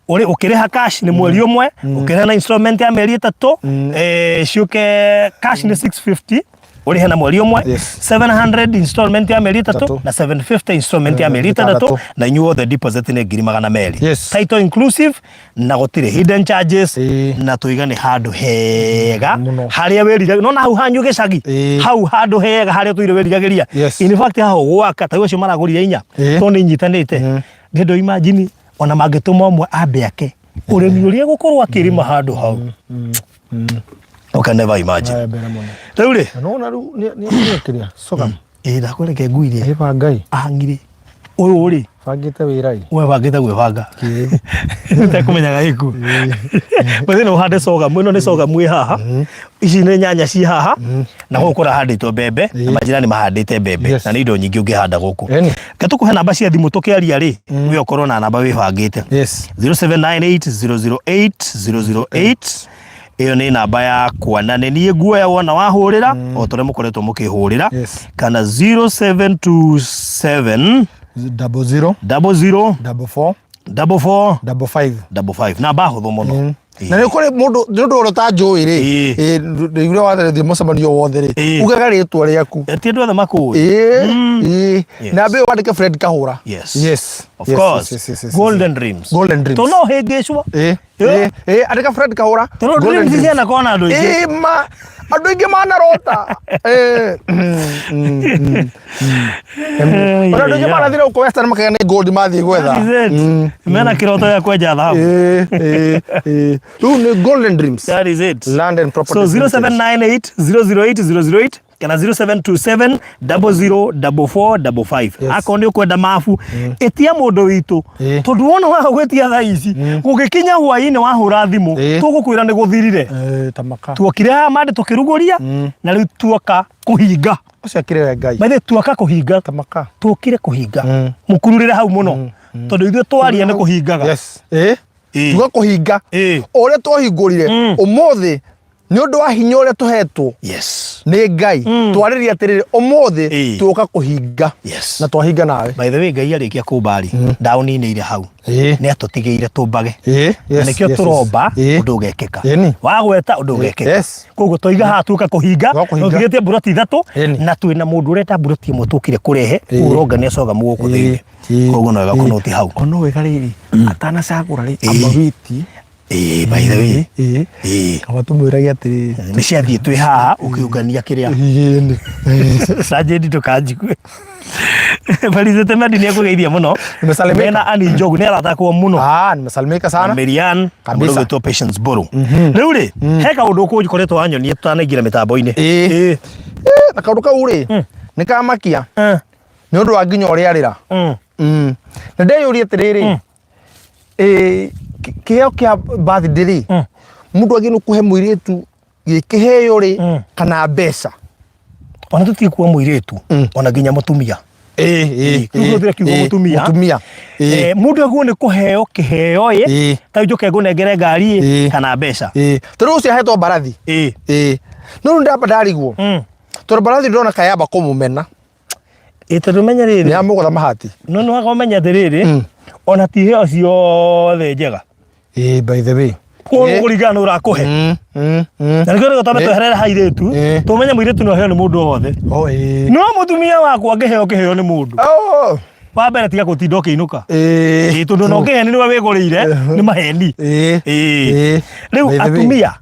S1: Ũrĩ ũkĩrĩha cash nĩ mweri ũmwe, ũkĩrĩha na installment ya mĩeri 3, ciũke cash nĩ 650 ũrĩhe na mweri ũmwe, 700 installment ya mĩeri 3 na 750 installment ya mĩeri 6 na inyuĩ othe deposit nĩ 200,000. Title inclusive na gũtirĩ hidden charges na tũiga nĩ handũ hega harĩa wĩriragĩria nona hau hanyu gĩcagi hau handũ hega harĩa tũire wĩriragĩria. In fact haha ũgwaka ta acio maragũrire inya tondũ nĩ inyitanĩte, ndĩndũ imagine ona mangĩtũma ũmwe ambe ake ũrĩmi ũrĩa gũkorwo akĩrĩma handũ hau. You can never imagine. Rĩu rĩ
S2: Nona rĩu nĩ kĩrĩa soga.
S1: Ĩĩ ndakwereke ngui rĩ.
S2: Ĩbangai.
S1: Ang'irĩ. Ũyũ rĩ.
S2: Bangĩte wĩra ĩ.
S1: We bangĩte gwĩbanga. Ũtekũmenyaga ĩku. Mũthĩ no ũhande sorghum, ĩno nĩ sorghum ĩ haha. Ici nĩ nyanya ci haha. Na gũkũ kũrahandĩtwo mbembe na majirani mahandĩte mbembe. Na nĩ indo nyingĩ ũngĩhanda gũkũ. Reke tũkũhe namba cia thimũ tũkĩaria rĩ, we ũkorwo na namba wĩbangĩte. 0798 008 008 ĩyo nĩ namba yakwa na nĩ niĩ nguoya wona wahũrĩra o ta ũrĩa mũkoretwo mũkĩhũrĩra kana 0727
S2: 00
S1: 00
S2: 44
S1: 44
S2: 55
S1: 55 namba hũthũ mũno.
S2: Na nĩ kũrĩ mũndũ nĩ ũndũ ũrĩa ũtanjũĩ rĩ, ũrĩa wathiĩ mũcemanio wothe rĩ, ugaga rĩtwa rĩaku.
S1: Ti andũ othe makũĩ.
S2: Namba ĩyo wandĩke Fred Kahũra.
S1: Yes.
S2: Yes.
S1: Of course. Golden Dreams.
S2: Golden Dreams.
S1: To no hĩngĩcwo.
S2: Andĩka Fred Kahũra.
S1: Tondũ
S2: Golden
S1: dreams cianakorwo na andũ aingĩ.
S2: Ma andũ aingĩ manarota. Ona andũ aingĩ manathire gũkũ Western makaiga nĩ gold mathiĩ gwetha.
S1: That is it. Mena kĩroto gĩa kwenja thahabu.
S2: Rĩu nĩ Golden Dreams.
S1: That is it.
S2: Land and Properties
S1: So 0798 008 008 kana 0727 004455. Akorwo nĩ ũkwenda mabu, ĩtia mũndũ witũ, tondũ wona waga gwĩtia thaa ici, gũgĩkinya hwaĩ-inĩ wahũra thimũ, tũgũkwĩra nĩ gũthirire.
S2: Tamaka.
S1: Tuokire haha mande tũkĩrugũria na rĩu tuoka kũhinga.
S2: Ũcio akĩrĩ we Ngai.
S1: Maithe tuoka kũhinga.
S2: Tamaka.
S1: Tukire kũhinga. Mũkururĩre hau mũno. Tondũ ithuĩ twaria nĩ kũhingaga.
S2: Tuga kũhinga. O ũrĩa twahingũrire ũmũthĩ Nĩ ũndũ wa hinya ũrĩa tũhetwo nĩ Ngai, twarĩrie atĩrĩrĩ, ũmũthĩ tuoka kũhinga na twahinga nawe.
S1: By the way, Ngai arĩkia kũmba rĩ, ndaũninĩire hau, nĩ atũtigĩire tũmbage. Na nĩkĩo tũromba ũndũ ũgekĩka. Wagweta ũndũ ũgekĩka. Koguo twoiga haha tuoka kũhinga.
S2: Twoka kũhinga.
S1: Tũtigĩtie mburoti ithatũ na twĩna mũndũ ũrenda mburoti ĩmwe tũkire kũrehe ũrongania coga gũkũ thĩinĩ. Koguo no wega kũnũti hau.
S2: Ono wega rĩrĩ atanacagũra rĩ, amba wĩtie.
S1: Ĩĩ, by the way.
S2: Kaba tũmwĩrage atĩrĩrĩ.
S1: Nĩ ciathiĩ twĩ haha ũkĩũngania kĩrĩa.
S2: Ĩni.
S1: Sajenti ndũkanjigue. Felicity Mendi nĩ ekũgeithia mũno.
S2: Nimesalimika.
S1: Mena Annie Njogu nĩ aratakwo mũno.
S2: Ah, nimesalimika
S1: Na
S2: sana.
S1: Marian na
S2: Kabisa.
S1: mũndũ ũgwĩtwo Patience Mbũrũ. Rĩu rĩ, he kaũndũ ũkũkoretwo wanyonia tũtanaingĩra mĩtambo-inĩ.
S2: Ĩĩ. Na kaũndũ kau rĩ, nĩ kamakia nĩ ũndũ wa nginya ũrĩa arĩra. Na ndeyũria atĩrĩrĩ, kĩheo kĩa birthday rĩ, mũndũ agĩrĩirwo kũhe mũirĩtu gĩ kĩheo rĩ kana mbeca?
S1: Ona tũtige kuga mũirĩtu, ona nginya mũtumia. Rĩu hũthĩre kiugo mũtumia.
S2: Mũtumia.
S1: Mũndũ agĩrĩirwo nĩ kũheo kĩheo ĩ, ta rĩu njũke ngũnengere ngari ĩ, kana mbeca.
S2: Ta rĩu ũcio ahetwo mbarathi. No rĩu ndamba ndarigwo. Tondũ mbarathi ndĩrona kayamba kũmũmena.
S1: Ĩ tondũ menye rĩrĩ.
S2: Nĩ yamũgũtha mahati.
S1: No nĩ wega ũmenye atĩrĩrĩ, ona ti iheo ciothe njega.
S2: Ĩĩ, by the way.
S1: Koguo kũringana na ũrakũhe. Na nĩkĩo rĩu twambe tweherere ha airĩtu, tũmenye mũirĩtu no aheo nĩ mũndũ o wothe.
S2: Oh, ĩĩ.
S1: No mũtumia wakwa angĩheo kĩheo nĩ mũndũ.
S2: Oh.
S1: Wa mbere tiga gũtinda ũkĩinũka.
S2: Ĩĩ.
S1: Ĩĩ, tondũ ona ũngĩheni nĩwe wĩgũrĩire, nĩ maheni.
S2: Ĩĩ.
S1: Ĩĩ.
S2: Ĩĩ.
S1: Rĩu
S2: By the way.
S1: atumia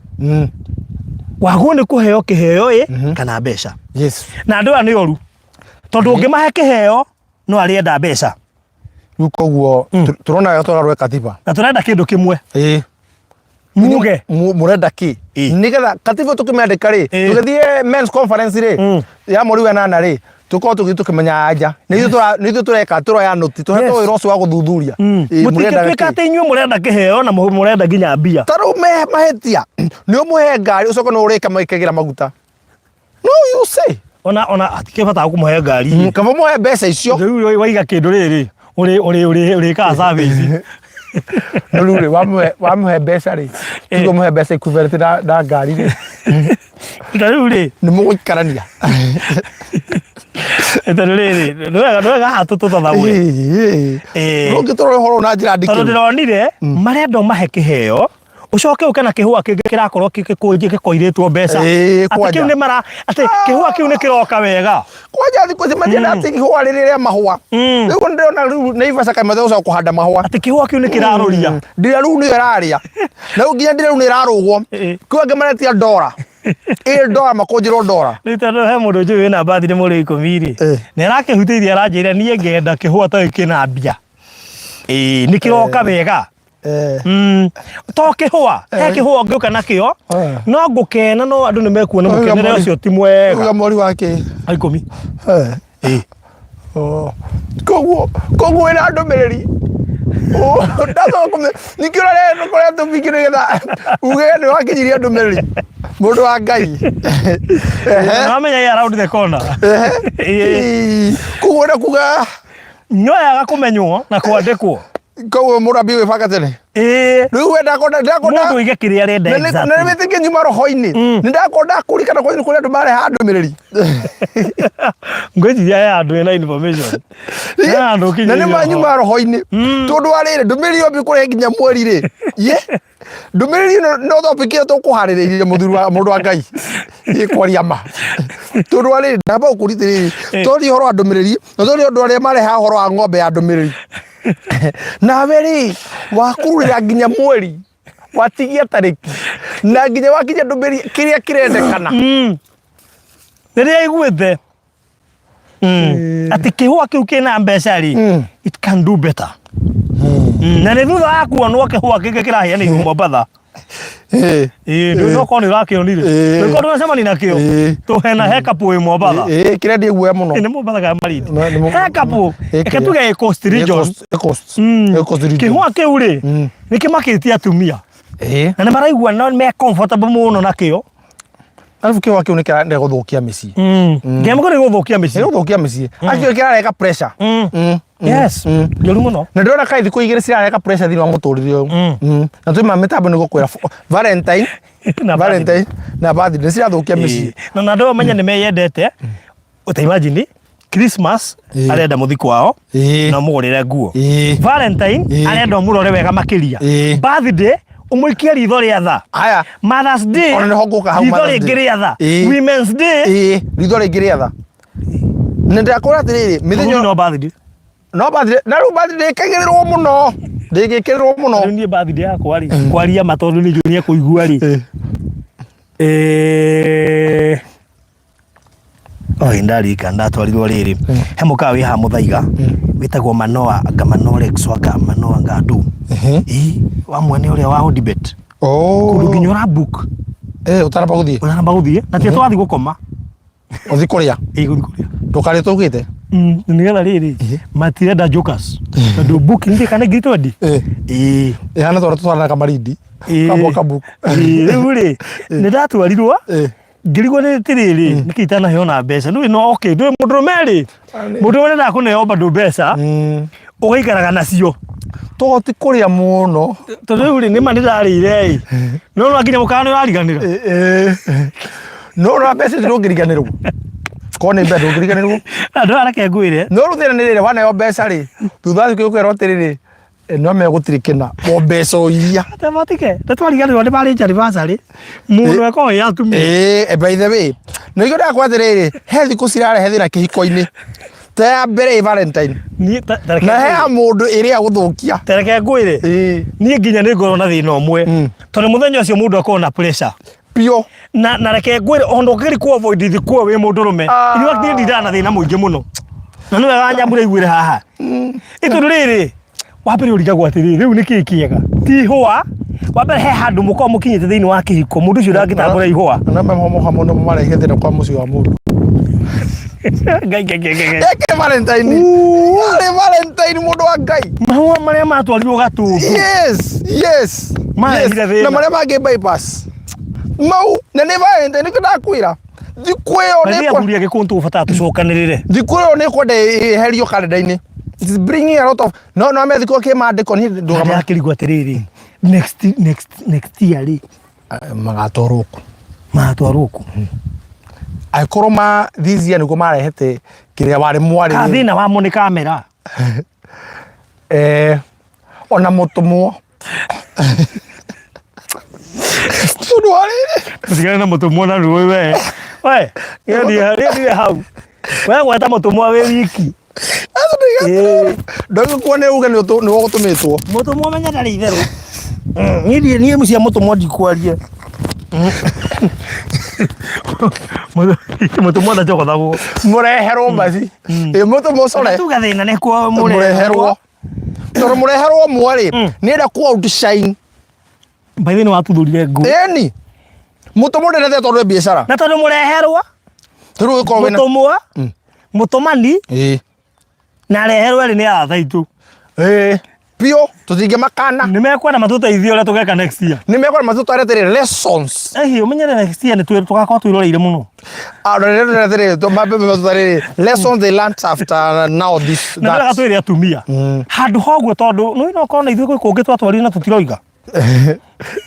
S1: wagwo nĩ kũheo kĩheo ĩ kana mbeca. Na andũ aya nĩ oru tondũ ũngĩmahe kĩheo no arĩenda mbeca.
S2: Rĩu koguo tũrona wega tũrarwe katiba.
S1: Na tũrenda kĩndũ kĩmwe. Muge.
S2: Mũrenda kĩ? Nĩgetha katiba tũkĩmĩandĩka rĩ, tũgĩthiĩ men's conference rĩ, ya mweri wa ĩnana rĩ, tũkorwo tũgĩthiĩ tũkĩmenya anja. Nĩ ithuĩ tũreka, tũroya nũti, tũhetwo wĩra ũcio wa gũthuthuria. Mũrenda
S1: Mũtingĩtuĩka
S2: kĩ?
S1: atĩ inyuĩ mũrenda kĩheo na mũrenda nginya mbia.
S2: Ta rĩu mahĩtia, nĩ ũmũhe ngari ũcoke nĩ ũrĩka makĩgĩra maguta. No you say.
S1: Ona ona hatikĩrĩ bata wa kũmũhe ngari.
S2: Kaba mũhe mbeca icio.
S1: Rĩu waiga kĩndũ rĩrĩ, ũrĩ ũrĩ ũrĩ ũrĩkaga service.
S2: No rĩu rĩ, wamũhe mbeca rĩ, tuge ũmũhe mbeca equivalent na ngari rĩ.
S1: Ta rĩu rĩ.
S2: Nĩ mũgũikarania.
S1: Tondũ rĩrĩ, nĩ wega nĩ wega haha tũtũthathaũre.
S2: Ũngĩtũrora ũhoro na njĩra
S1: ndikĩru. Tondũ ndĩronire marenda ũmahe kĩheo ucoke uke na kihua kingi kirakorwo gikoirĩtwo mbeca.
S2: Ĩĩ,
S1: Atĩ
S2: kwanja.
S1: kĩu nĩ mara atĩ kĩhua kĩu nĩ kĩroka wega.
S2: Kwanja thikũ ici matienda atĩ ihũa rĩrĩ rĩa mahũa. Rĩu ndĩrona rĩu Naivasha kaĩ gũcoka kũhanda mahũa.
S1: Atĩ kĩhua kĩu nĩ kĩrarũria.
S2: Ndira rĩu nĩyo ĩrarĩa. Na rĩu nginya ndira rĩu nĩ ĩrarũgwo. Kwĩ angĩ maretia ndora. Ĩ ndora makũnjĩrwo ndora.
S1: Rĩu tondũ he mũndũ njũĩ wĩna mbathi nĩ mũrĩ ikũmi rĩ, nĩ arakĩhutĩirie aranjĩra niĩ ngenda kĩhũa ta kĩna mbia. Ĩĩ nĩ kĩroka wega. To kĩhũa, he kĩhũa ũngĩũka nakĩo, no ngũkena no andũ nĩ mekuona mũkenere ũcio ti mwega.
S2: Uga mweri wa kĩ?
S1: Wa ikũmi. Ĩĩ.
S2: Oh. Koguo koguo wĩna ndũmĩrĩri. Ningĩ ũrarĩa kũrĩa tũbiki nĩgetha uge nĩ wakinyiria ndũmĩrĩri. Mũndũ wa Ngai.
S1: Wamenya ĩ around the corner.
S2: Ĩĩ. Koguo ũrenda kuga
S1: Nyoyaga kũmenywo na kwandĩkwo.
S2: Koguo mũndũ ambie gwĩbanga tene.
S1: Ĩĩ.
S2: Rĩu we ndakorwo ndakorwo
S1: Mũndũ oige kĩrĩa arenda
S2: na
S1: exactly.
S2: nĩ wĩtĩkie nyuma roho-inĩ. Nĩ ndakorwo ndakũrikana kwanyu kũrĩa andũ marehaga ndũmĩrĩri.
S1: Ngwĩciria he handũ ĩna information. He handũ
S2: Na
S1: ũkinyĩire
S2: nĩ manyuma
S1: ho.
S2: roho-inĩ. Tondũ wa rĩrĩ ndũmĩrĩri ĩyo kũrehe nginya mweri rĩ. Ye. Ndũmĩrĩri ĩno no topic ĩyo tũkũharĩrĩirie mũthuri wa mũndũ wa Ngai. Ĩ kwaria ma. Tondũ wa rĩrĩ ndamba gũkũria atĩrĩrĩ twaria ũhoro wa ndũmĩrĩri na twaria andũ arĩa marehaga ũhoro wa ng'ombe ya ndũmĩrĩri. Nawe rĩ wakururĩra nginya mweri watigia tarĩki na nginya wakinyia ndũmĩrĩri kĩrĩa kĩrendekana.
S1: Rĩrĩa aiguĩte atĩ kĩhũa kĩu kĩna mbeca rĩ, it can do better. Na nĩ thutha wa kuonwo kĩhũa kĩngĩ kĩraheanĩirwo Mombatha. Ĩĩ, ndũĩ no korwo nĩ ũrakĩonire. Ndũĩ korwo ndũnacemania nakĩo. Tũhena he kapũ ĩ Mombatha.
S2: Ĩĩ, kĩrendia guoya mũno.
S1: Nĩ Mombatha kana Malindi.
S2: Nĩ
S1: He kapũ.
S2: Ĩ,
S1: Reke tuge ĩ Coast Region.
S2: Ĩ Coast. Ĩ Coast Region.
S1: Kĩhũa kĩu rĩ, nĩ kĩmakĩtie atumia. Na nĩ maraigua no me comfortable mũno nakĩo.
S2: Arabu kĩhũa kĩu nĩ kĩrenda gũthũkia mĩciĩ.
S1: Ngĩamũka nĩ gũthũkia mĩciĩ.
S2: Nĩ gũthũkia mĩciĩ. Actually kĩrareka pressure.
S1: Yes. Njũru mũno.
S2: Na ndĩrona kaĩ thikũ igĩrĩ cirareka pressure thĩinĩ wa mũtũrĩre ũyũ. Na twĩ ma mĩtambo nĩ gũkwĩra Valentine.
S1: Na
S2: Valentine na birthday nĩ cirathũkia mĩciĩ.
S1: Na andũ amenye nĩ meyendete. Ta imagine Christmas arenda mũthi kwao na ũmũgũrĩre nguo. Valentine arenda ũmũrore wega makĩria. Birthday ũmũikie ritho rĩa tha.
S2: Haya.
S1: Mother's Day
S2: Ona nĩho ngũka hau
S1: ritho
S2: Mother's
S1: rĩngĩ
S2: Day.
S1: rĩa tha. Women's Day
S2: Ĩĩ, ritho rĩngĩ rĩa tha. Nĩ ndĩrakwĩra atĩrĩrĩ, mĩthenya
S1: no birthday.
S2: No birthday, na rĩu birthday ndĩkagĩrĩrwo mũno. Ndĩngĩkĩrĩrwo mũno.
S1: Rĩu niĩ birthday yakwa rĩ, kwaria ma tondũ nĩ njũĩ nĩ ekũigua rĩ. Oi ndarika ndatwarirwo rĩrĩ he mũkawa wĩ haha Mũthaiga wĩtagwo Manoa anga Manorex anga Manoa anga ndũ ĩ wa mwene ũrĩa wa Odibet kũndũ nginya ũra book.
S2: Ũtaramba gũthiĩ.
S1: Ũtaramba gũthiĩ na ti twathiĩ gũkoma.
S2: Ũthiĩ kũrĩa.
S1: Ĩ gũthiĩ kũrĩa.
S2: Ndũkarĩe tũgĩte.
S1: Nĩgetha rĩrĩ matirenda jokers tondũ booking ndĩ kana 20,000. Ĩ.
S2: Ĩhana tondũ tũtwaranaga Malindi. Kambwa kabook.
S1: Rĩu rĩ nĩ ndatwarirwo ngĩrigwo nĩ atĩrĩrĩ nĩkĩ itanaheo na mbeca ndũĩ no okay ndũĩ mũndũrũme rĩ mũndũrũme ndendaga kũneo bado mbeca ũgaikaraga nacio.
S2: Tũgoti kũrĩa mũno.
S1: Tondũ rĩu rĩ nĩma nĩndarĩire ĩ no no nginya mũkawa nĩ ũrariganĩra.
S2: No na mbeca icio ndũngĩriganĩrwo. Korwo nĩ mbeca ndũngĩriganĩrwo.
S1: Andũ aya reke ngwĩre.
S2: No rĩu thĩna nĩ rĩrĩ waneo mbeca rĩ thutha wa thikũ ũkerwo atĩrĩrĩ no me gũtirĩ kĩna o mbeca o iria.
S1: Matike nĩtwariganĩrwo nĩ marĩ anniversary mũndũ eko ĩ atumia.
S2: Ĩĩ by the way na nĩkĩo ndĩrakwĩra atĩrĩrĩ he thikũ cirarehe thĩna kĩhiko-inĩ ta ya mbere ĩ Valentine na he ya mũndũ ĩrĩa gũthũkia.
S1: Ta reke ngwĩre niĩ nginya nĩ ngorwo na thĩna ũmwe tondũ mũthenya ũcio mũndũ akoragwo na pressure.
S2: Biũ.
S1: Na reke ngwĩre ona ũngĩgeria kũ avoid thikũ ĩyo wĩ mũndũrũme in fact niĩ ndindaga na thĩna mũingĩ mũno na nĩ wega nyambure iguĩre haha ĩ tondũ rĩrĩ wa mbere ũrigagwo atĩrĩrĩ rĩu nĩ kĩĩ kĩega ti ihũa wa mbere he handũ mũkoragwo mũkinyĩte thĩinĩ wa kĩhiko mũndũ ũcio ndangĩtambũra ihũa.
S2: Na mahomoka mũno marehe thĩna kwa mũciĩ wa mũndũ.
S1: Ngai ngai ngai ngai.
S2: Eke Valentine. Arĩ Valentine mũndũ wa Ngai.
S1: Mahũa marĩa matwarirwo Gatundu.
S2: Yes.
S1: Marehire thĩna.
S2: Na marĩa mangĩ bypass. Mau na nĩ Valentine nĩkĩo ndakwĩra. Thikũ ĩyo
S1: nĩ athuri a Gĩkũyũ tũgũbatara tũcokanĩrĩre.
S2: Thikũ ĩyo nĩ kwenda ĩherio karenda-inĩ. It is bringing a lot of no no me thikũ kĩmandĩko niĩ
S1: ndũgama. Ndakĩrigwo atĩrĩrĩ next year rĩ
S2: Magatwarwo kũ?
S1: Magatwarwo kũ?
S2: Angĩkorwo ma this year nĩguo marehete kĩrĩa warĩ mwarĩ.
S1: Ka thĩna wamo nĩ kamera.
S2: Ona mũtũmwo. Tondũ wa rĩrĩ.
S1: Tũtigane na mũtũmwo na rũĩ we. We, gĩthiĩ hau. We gweta mũtũmwo wĩ wiki.
S2: Ndũgĩkuo nĩ uge nĩ ũgũtũmĩtwo.
S1: Mũtũmwo menya ndarĩ itherũ. Niĩ niĩ cia mũtũmwo ndikwaria. Mũtũmwo ndacokothagwo.
S2: Mũreherwo baci. Ĩ mũtũmwo core.
S1: Tuga thĩna nĩ kuo
S2: mũreherwo. Tondũ mũreherwo ũmwe rĩ, nĩ enda ku outshine.
S1: By the way nĩ watuthũrire nguo.
S2: Ĩni. Mũtũmwo ndendete tondũ e biacara.
S1: Na tondũ mũreherwo.
S2: Rĩu ũgĩkorwo wĩna.
S1: Mũtũmwo. Mũtũmani. Na areherwo erĩ nĩ arata aitũ.
S2: Ĩĩ. Biũ tũtingĩmakana.
S1: Nĩ mekwenda matũteithie ũrĩa tũgeka next year.
S2: Nĩ mekwenda matũtware atĩrĩrĩ lessons.
S1: Ehi ũmenyere next year nĩ tũgakorwo twĩroreire mũno.
S2: Ah, no, no, no, no, no, mambe matũtware lessons they learnt after now this
S1: Na
S2: that.
S1: ndĩrega twĩre atumia. Handũ ha ũguo tondũ nĩ no korwo na ithuĩ gwĩ kũngĩ twatwarire na tũtiroiga.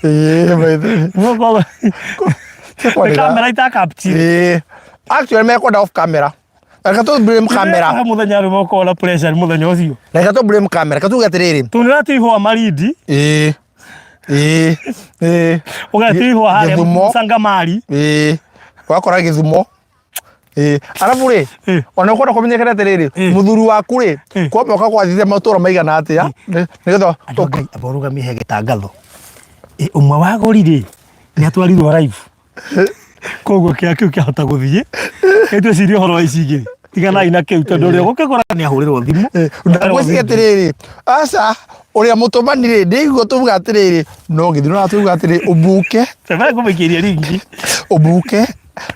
S2: Ĩĩ, by the way.
S1: No korwo nĩ kamera itakapti.
S2: Ĩĩ. Actually mekwenda off camera. Reke tũ blame camera.
S1: He mũthenya rĩ mokorwo na pressure nĩ mũthenya ũcio.
S2: Reke tũ blame camera. Reke tuge atĩrĩrĩ.
S1: Tondũ nĩ ihũa Malindi.
S2: Ĩĩ. Ĩĩ. Ĩĩ.
S1: Ũgathiĩ ihũa harĩa
S2: Gĩthumo.
S1: Sangamari.
S2: Ĩĩ. Wakora Gĩthumo. Ĩĩ. Arabu rĩ, ona ũkwenda kũmenyekera atĩrĩrĩ, mũthuri waku rĩ, kwa mwaka gwathire matũra maigana atĩa? Nĩgetha
S1: Andũ a Ngai amba ũrũgamie he gĩtangatho. Ũmwe wa agũri rĩ, nĩ atwarirwo live. Koguo kĩrĩa kĩu kĩahota gũthiĩ. Rĩu twĩcirie ũhoro wa ici igĩrĩ. Tiganai na kĩu tondũ ũrĩa ũgũkĩgũra nĩ ahũrĩrwo thimũ.
S2: Ndagwĩciria atĩrĩrĩ, aca ũrĩa mũtũmani rĩ, ndĩigua tuga atĩrĩrĩ, no gĩthĩ no tuga atĩrĩrĩ, ũmbuke.
S1: Tebere kũmĩikĩria ringi.
S2: Ũmbuke.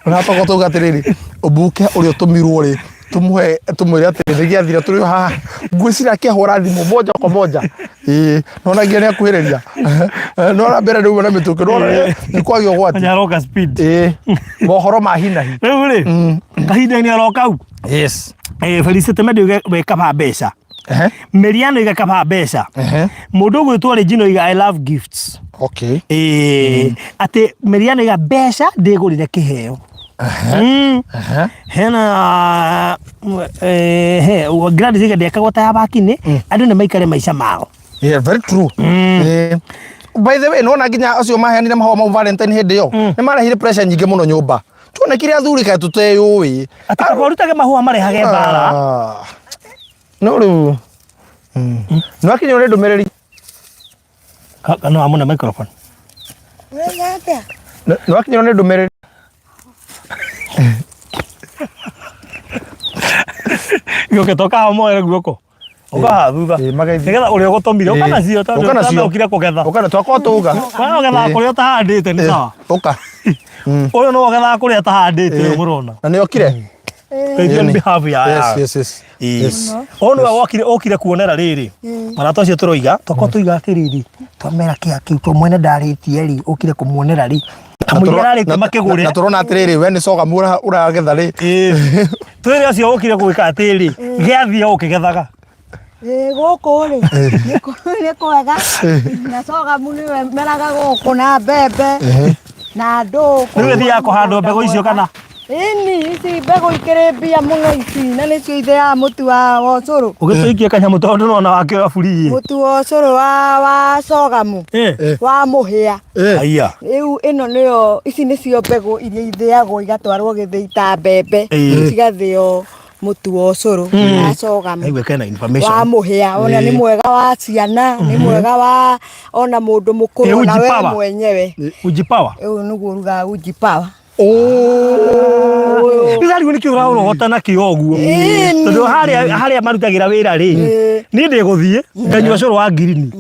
S2: Ũratoka tuga atĩrĩrĩ, ũmbuke ũrĩa ũtũmirwo rĩ, tũmũhe tũmwĩre atĩrĩ nĩ gĩathira tũrĩ o haha. Ngwĩciria akĩhũra thimũ moja kwa moja. Ĩĩ, nona nginya nĩ akuhĩrĩria. Nona mbere rĩu na mĩtũkĩ, nona nĩ kwagĩa ũgwati.
S1: Menya aroka speed.
S2: Ĩĩ, mohoro ma hi na hi.
S1: Rĩu rĩ, kahinda-inĩ oro kau.
S2: Yes.
S1: Felicity Mendi wĩ kaba mbeca.
S2: Ehe.
S1: Mĩriano iga kaba mbeca.
S2: Ehe.
S1: Mũndũ ũgwĩtwo Regina oiga I love gifts.
S2: Okay.
S1: Ĩĩ, atĩ Mĩriano iga mbeca ndĩgũrĩre kĩheo.
S2: Ehe.
S1: Hena eh, he Gladys iga ndekagwo ta ya bakini, andũ nĩ maikare maica mao.
S2: Yeah, very true. Eh, by the way, nona nginya acio maheanire mahũa mau Valentine hĩndĩ ĩyo nĩ marehire pressure nyingĩ mũno nyũmba. Tuonekire athuri kaĩ tũteyũĩ.
S1: Atĩ kaba ũrutage mahũa marehage mbara.
S2: Ah. No rĩu nĩ wakinyĩrwo nĩ ndũmĩrĩri.
S1: Kana amuna microphone.
S2: Nĩ wakinyĩrwo nĩ ndũmĩrĩri.
S1: Gĩũke toka haha moere guoko. Ũka haha thutha.
S2: Ĩĩ, mageithi.
S1: Nĩgetha ũrĩa ũgũtũmire ũka
S2: Ĩĩ.
S1: nacio tondũ
S2: Ũka nacio.
S1: ũkire kũgetha.
S2: Ũka na twakorwo tũuga.
S1: Wewe ũgethaga kũrĩa ũtahandĩte nĩ sawa.
S2: Ũka.
S1: Ũyũ nĩwe ũgethaga kũrĩa atahandĩte ũyũ mũrona.
S2: Na nĩ okire.
S1: Thank you on behalf ya
S2: Yes, yes, yes.
S1: Ĩĩ.
S2: Yes.
S1: Ũyũ nĩwe wokire ũkire kuonera rĩrĩ. Marata ũcio tũroiga twakorwo tũiga atĩrĩrĩ twamera kĩa kĩu to mwene ndarĩtie rĩ ũkire kũmuonera rĩ. Kamũira ararĩtie makĩgũre.
S2: Na tũrona atĩrĩrĩ we nĩ cogamu ũragetha rĩ.
S1: Ĩĩ. Twĩre ũcio ũkire gwĩka atĩrĩ gĩathiĩ ũkĩgethaga.
S3: Ĩĩ gũkũ rĩ nĩ kwega na cogamu nĩwe meraga gũkũ na mbembe na ndũ.
S1: Rĩu ĩthiaga kũhandwo mbegũ icio kana?
S3: Ĩni ici mbegũ ikĩrĩ mbia mũno ici na nĩcio itheaga mũtu wa ũcũrũ.
S1: Ũgĩtũikie kanyamũ tondũ nĩwona wakĩoya buri ĩ.
S3: Mũtu wa ũcũrũ wa cogamu wa mũhĩa.
S1: Haiya.
S3: Rĩu ĩno nĩyo ici nĩcio mbegũ iria ithĩagwo igatwarwo gĩthĩi ta mbembe cigathĩo mũtu wa ũcũrũ wa cogamu.
S1: Aigua kena information.
S3: Wa mũhĩa ona nĩ mwega wa ciana nĩ mwega wa ona mũndũ mũkũrũ ona
S1: Uji
S3: we
S1: power.
S3: mwenyewe.
S1: Uji power.
S3: Ũyũ nĩguo ũrugaga uji power.
S1: Rĩu arigwo nĩkĩ ũraũrogota nakĩo ũguo
S3: Ĩni.
S1: tondũ harĩa harĩa marutagĩra wĩra rĩ niĩ ndĩgũthiĩ nganyua ũcũrũ wa ngirini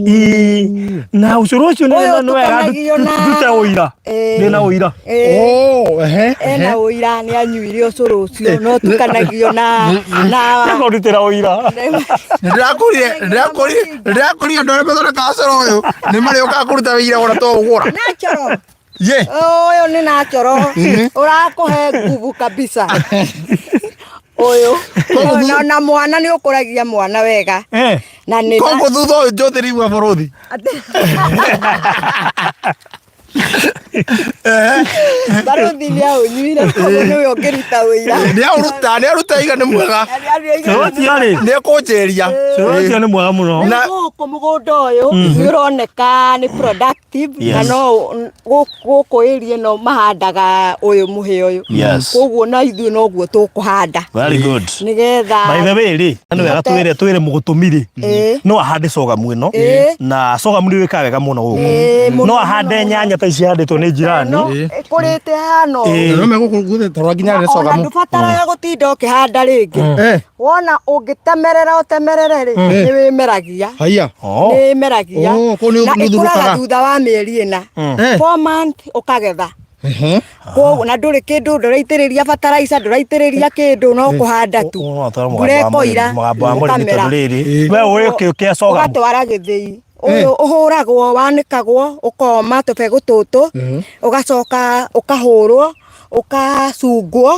S1: Ĩĩ. na ũcũrũ ũcio nĩ
S3: Ũyũ
S1: nĩ wega
S3: ũtukanagio na-
S1: ndute ũira
S3: Ĩĩ.
S1: ndĩna ũira
S3: Ĩĩ.
S2: Oh, ehe.
S3: Ena ũira nĩ anyuire ũcũrũ ũcio no ũtukanagio na na
S1: nĩkũndutĩra ũira
S2: Nĩndĩrakũrire, nĩndĩrakũrire, nĩndĩrakũrire andũ arĩa mathondekaga ũcũrũ ũyũ nĩ marĩũkaga kũruta wĩira ona to ũgũra.
S3: natural.
S2: Ye.
S3: Ũyũ nĩ natural ũrakũhe nguvu kabisa ũyũ na, na mwana nĩ ũkũragia mwana wega
S1: Eh.
S3: na nĩ
S2: Koguo thutha ũyũ njũthĩrĩirwo bũrũthi.
S3: Barũthi nĩ aũnyuire koguo nĩwe ũngĩruta ũira.
S2: Nĩ aũruta, nĩ aruta iga nĩ mwega.
S1: Cũrũ ũcio rĩ
S2: Nĩ ekũnjĩria.
S1: cũrũ ũcio nĩ mwega mũno
S3: Na gũkũ mũgũnda ũyũ nĩ ũroneka nĩ productive na
S1: Yes.
S3: no gũkũ area ĩno mahandaga ũyũ mũhĩa ũyũ.
S1: Yes.
S3: Koguo na ithuĩ noguo tũkũhanda
S1: Very good.
S3: nĩgetha
S1: By the way rĩ nĩ wega
S3: Hote-
S1: twĩre twĩre mũgũtũmi rĩ
S3: Ĩĩ.
S1: no ahande cogamu ĩno
S3: Ĩĩ.
S1: na cogamu nĩ wĩkaga wega mũno gũkũ
S3: Ĩĩ, mũno,
S1: no ahande nyanya ta ici ihandĩtwo nĩ jirani
S3: ĩno ĩkũrĩte hana ũũ.
S1: Ĩĩ.
S2: No megũkũ gũthĩ toro nginya rĩ
S3: Ona
S2: cogamu.
S3: ndũbataraga gũtinda ũkĩhanda rĩngĩ
S2: Eh.
S3: wona ũngĩtemerera ũtemerere rĩ nĩ wĩmeragia
S2: Haiya.
S1: Oh.
S3: nĩ ĩmeragia
S2: Oh, kũu nĩ-
S3: na
S2: nĩ
S3: ĩkũraga
S2: ũthurũkaga.
S3: thutha wa mĩeri ĩna
S2: Eh.
S3: 4 month ũkagetha
S2: Ehe.
S3: Koguo na ndũrĩ kĩndũ ndũraitĩrĩria fertilizer ndũraitĩrĩria kĩndũ no kũhanda tu
S1: Ũũ no atware
S3: mbura
S1: mũgambo wa
S3: ĩkoira
S1: mũrĩmi- mũgambo wa mũrĩmi
S3: ũkamera.
S1: tondũ rĩrĩ we ũĩ kĩũ kĩa cogamu
S3: ũgatwara gĩthĩi ũyũ ũhũragwo wanĩkagwo ũkoma tũbegũ tũtũ ũgacoka ũkahũrwo ũkacungwo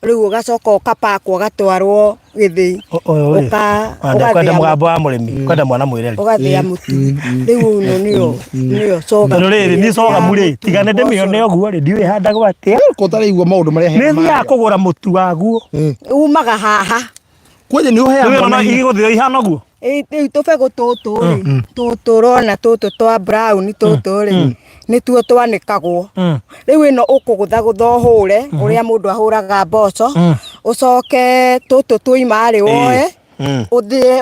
S3: rĩu ũgacoka ũkapakwo ũgatwarwo gĩthĩi
S1: Ũyũ rĩ
S3: Ũka-
S1: kwenda
S3: ũgathĩa
S1: mũgambo wa mũrĩmi kwenda mwana mwĩreri
S3: ũgathĩa mũtu rĩu ũyũ nĩyo nĩyo cogamu
S1: tondũ rĩrĩ niĩ cogamu rĩ tiga nĩ ndĩmĩone ũguo rĩ ndiũĩ handagwo atĩa
S2: Ko ũtaraigua maũndũ marĩa
S1: nĩ thiaga kũgũra mũtu waguo
S3: umaga haha
S2: Kwanja nĩ ũheaga
S1: rĩu
S2: mwana
S1: ĩno
S2: hinya.
S1: igũthĩo ihana ũguo
S3: Ĩ, rĩu tũbegũ tũtũ rĩ tũtũ ũrona tũtũ twa brown tũtũ rĩ nĩtuo twanĩkagwo rĩu ĩno ũkũgũthagũtha ũhũre ũrĩa mũndũ ahũraga mboco ũcoke tũtũ tuoima rĩ woe ũthĩe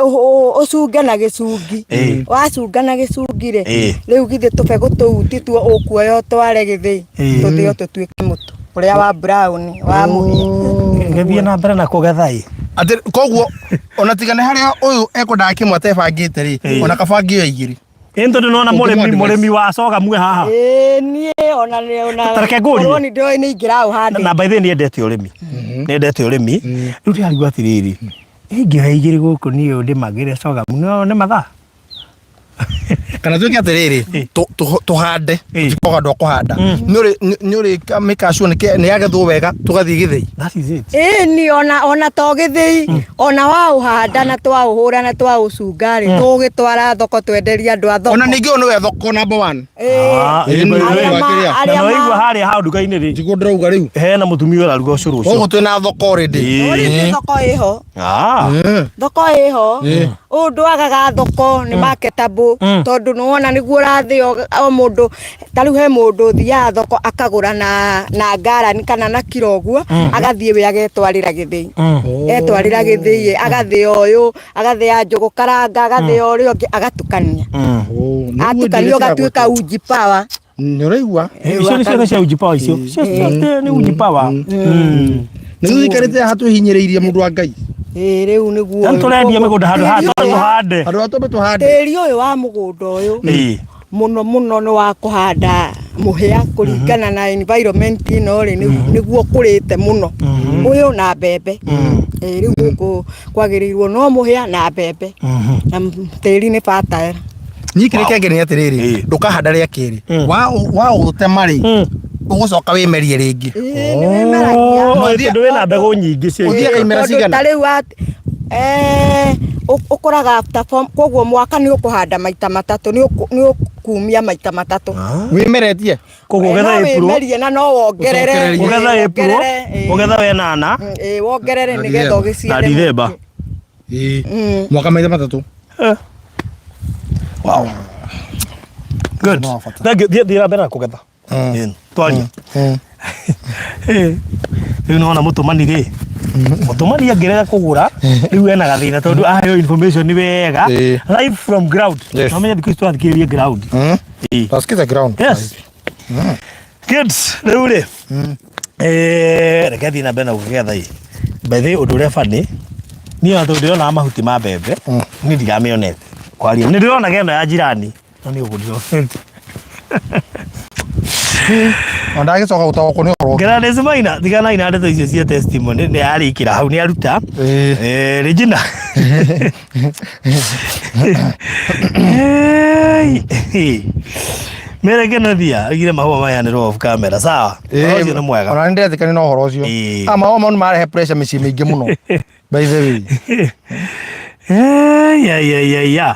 S3: ũcunge na gĩcungi wacunga na gĩcungi rĩ rĩu githĩ tũbegũ tũu tituo ũkuoya ũtware gĩthĩi tũthĩo tũtuĩke mũtu ũrĩa wa brown wa mũhĩa
S1: Ngĩthiĩ na mbere na kũgetha ĩ.
S2: Atĩ koguo ona tiga nĩ harĩa ũyũ ekwendaga kĩmwe atebangĩte rĩ ona kaba ngĩoya igĩrĩ.
S1: Ĩ tondũ nĩwona
S2: Ũngĩmũ
S1: mũrĩmi
S2: advise.
S1: mũrĩmi wa coga mwe haha.
S3: Ĩĩ niĩ ona nĩ ona
S1: Ta reke ngũrie.
S3: korwo nĩ ndĩoĩ nĩ ingĩraũhandĩte.
S1: Na by the way nĩendete ũrĩmi. Nĩendete ũrĩmi. Rĩu ndĩrarigwo atĩrĩrĩ, ingĩoya igĩrĩ gũkũ niĩ ndĩmagĩre coga nĩ mathaa?
S2: Kana tuĩke atĩrĩrĩ, tũhande, tũkoga andũ a kũhanda, nĩ ũrĩ mĩkacua nĩ yagethwo wega, tũgathiĩ gĩthĩi.
S1: That is it.
S3: Ĩni ona to gĩthĩi, ona waũhanda na twaũhũra na twaũcunga rĩ, tũgĩtwara thoko twenderie andũ a thoko.
S2: Ona ningĩ ũyũ nĩwe thoko number one.
S3: Ĩĩ.
S1: Ah, ĩĩ, by the way.
S3: Arĩa
S2: Wakĩrĩa.
S1: Na
S3: arĩa
S1: nĩwaigua harĩa hau nduka-inĩ rĩ,
S2: Tiguo ndĩrauga rĩu.
S1: Hena mũtumia ũraruga ũcũrũ ũcio.
S2: Gũkũ twĩna thoko already.
S1: Ĩĩ.
S3: Already thoko ĩho.
S1: Ah.
S3: Thoko ĩho. Ũũ ndwagaga thoko, nĩ marketable, tondũ nĩwona nĩguo ũrathĩo o mũndũ. Ta rĩu he mũndũ ũthiaga thoko akagũra na ngarani kana na kiro ũguo, agathiĩ we agetwarĩra gĩthĩi. Etwarĩra gĩthĩi, agathĩa ũyũ, agathĩa njũgũ karanga, agathĩa ũrĩa ũngĩ, agatukania. Atukania ũgatuĩka uji power.
S2: Nĩ ũraigua?
S1: Icio nĩ ciana cia uji power icio. Icio ciothe nĩ uji power.
S2: Nĩ tũikarĩte haha twĩhinyĩrĩirie, mũndũ wa Ngai.
S3: Ĩĩ, rĩu nĩguo.
S1: Na tũrendia mĩgũnda handũ haha tũhande.
S2: Handũ ha twambe tũhande.
S3: Tĩri ũyũ wa mũgũnda ũyũ mũno mũno nĩ wa kũhanda mũhĩa, kũringana na environment ĩno rĩ, nĩguo ũkũrĩte mũno ũyũ na mbembe. Ĩĩ, rĩu gũkũ kwagĩrĩirwo no mũhĩa na mbembe, na tĩri nĩ fertile.
S2: Niĩ kĩrĩa kĩangenia nĩ atĩrĩrĩ, ndũkahanda rĩa kerĩ, waũtema rĩ, ũgũcoka wĩmerie rĩngĩ.
S3: Ĩĩ, nĩ wĩmeragia.
S1: Oh, tondũ wĩna mbegũ nyingĩ cia
S2: Ũthiaga imera
S3: Tondũ
S2: cigana?
S3: ta rĩu ũkũraga after form, koguo mwaka nĩ ũkũhanda maita matatũ, nĩ ũkumia maita matatũ.
S2: Wĩmeretie.
S1: Koguo
S3: No
S1: ũgetha April,
S3: wĩmerie na no wongerere.
S2: Ũcokererie.
S1: Ũgetha April,
S3: Wongerere, ĩĩ.
S1: ũgetha wenana
S3: Ĩĩ, wongerere
S2: Na
S3: nĩgetha
S2: December.
S1: na
S3: ũgĩciare.
S1: Dithemba.
S2: Ĩĩ. Mwaka maita matatũ.
S1: Wow. Good.
S2: No bata.
S1: Thank you. Thiĩ thiĩ na mbere na kũgetha. Ĩĩ, twaria. Rĩu nĩwona mũtũmani rĩ, mũtũmani angĩrega kũgũra rĩu ena gathĩna, tondũ aheo information nĩ wega, live from ground. No menye thikũ ici tũrathikĩrĩria ground. Ĩĩ.
S2: Tasikiza ground.
S1: Yes. Kids, rĩu rĩ, reke thiĩ na mbere na gũkĩgetha ĩ. By the way, ũndũ ũrĩa funny, niĩ ona tondũ ndĩronaga mahuti ma mbembe, niĩ ndiramĩonete. Kwaria, nĩ ndĩronaga ĩno ya jirani, no nĩ ũguo ndĩronete.
S2: Ona ndagĩcoka gũtaũkwo nĩ ũhoro ũngĩ.
S1: Gladys Maina, tiganai na ndeto icio cia testimony, nĩ arĩkĩra hau, nĩ aruta. Regina. Hey. Mere Kenothia, oigire mahũa maheanĩrwo off camera, sawa? Ũhoro ũcio nĩ mwega.
S2: Ona nĩ ndĩretĩkania na ũhoro ũcio. Ah, mahũa mau nĩ marehe pressure mĩciĩ mĩingĩ mũno. By the way.
S1: Hey, ya, ya, ya, ya.